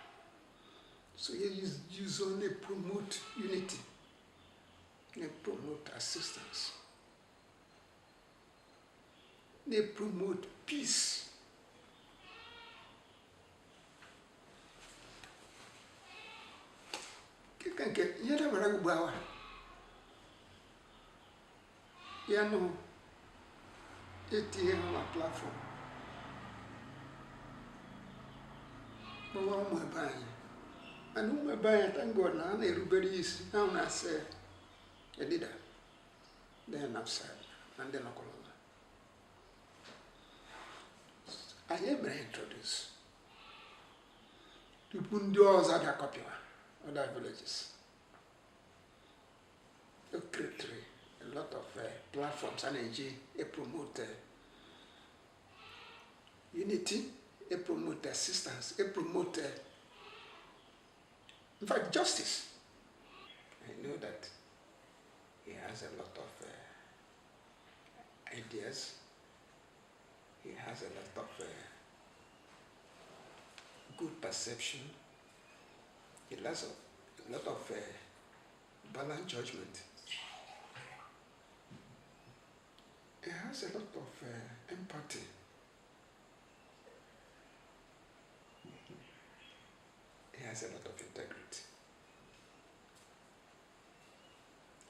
So ya use only promote unity, they promote assistance, they promote peace. Nke nke ihe dabara ugbu awa ya nụ etinye ha na platform, kpọwa ụmụ ebe anyị, mana ụmụ ebe anyị, thank God na ha na-erubere isi. Ha na-asị a leader then outside na ndị nọkọrọ ụlọ anyị emere introduce tupu ndị ọzọ abịa copywa other villages. O created a lot of platforms a na-eji e promote unity, e promote assistance, e promote in fact, justice. I know that he has a lot of ideas. He has a lot of good perception. He has a lot of balanced judgment. He has a lot of empathy. He has a lot of integrity.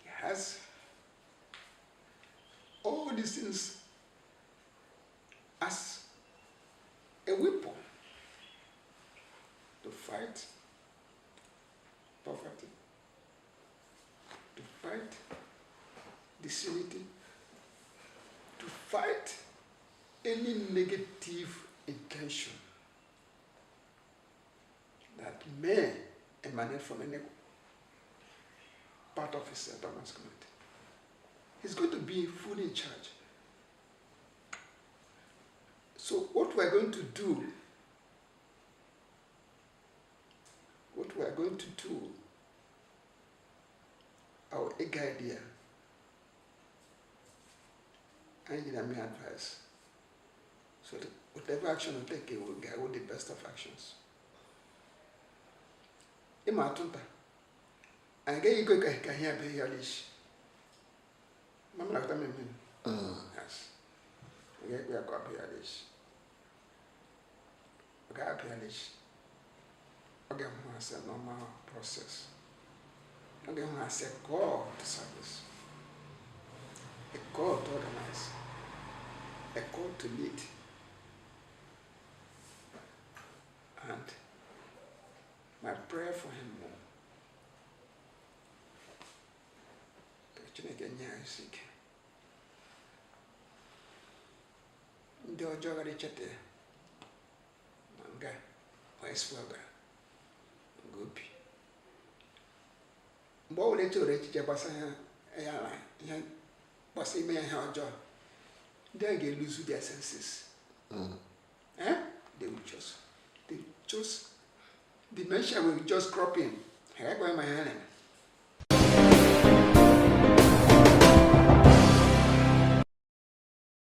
He has all these things as a weapon to fight poverty, to fight disunity, to fight any negative intention that may emanate from any part of his autonomous community. He's going to be fully in charge. So what we're going to do, what we're going to do, our idea, I need my advice. So that whatever action we take, it will guide the best of actions. Ịma atụ nta, anyị agaghị ikwe ka ihe abịa ya n'isi. Mama na-akọta mmemme. Yes. Anyị agaghị ekwe ya ka ọ bịa ya n'isi. Ọ gaghị abịa n'isi. Ọ ga-ehụ as a normal process. Ọ ga-ehụ as a call to service. A call to organize. A call to lead. And my prayer for him bụ ka Chineke nye ya isi ike. Ndị ọjọọ ghara icheta ya na nga ma esi gara. Obi mgbe ọ bụla echere echiche gbasara ya na ihe gbasara ime ihe ọjọọ, ndị a ga-elose their senses. Eh? They will just dementia will just crop in. Ha agaghị ma ha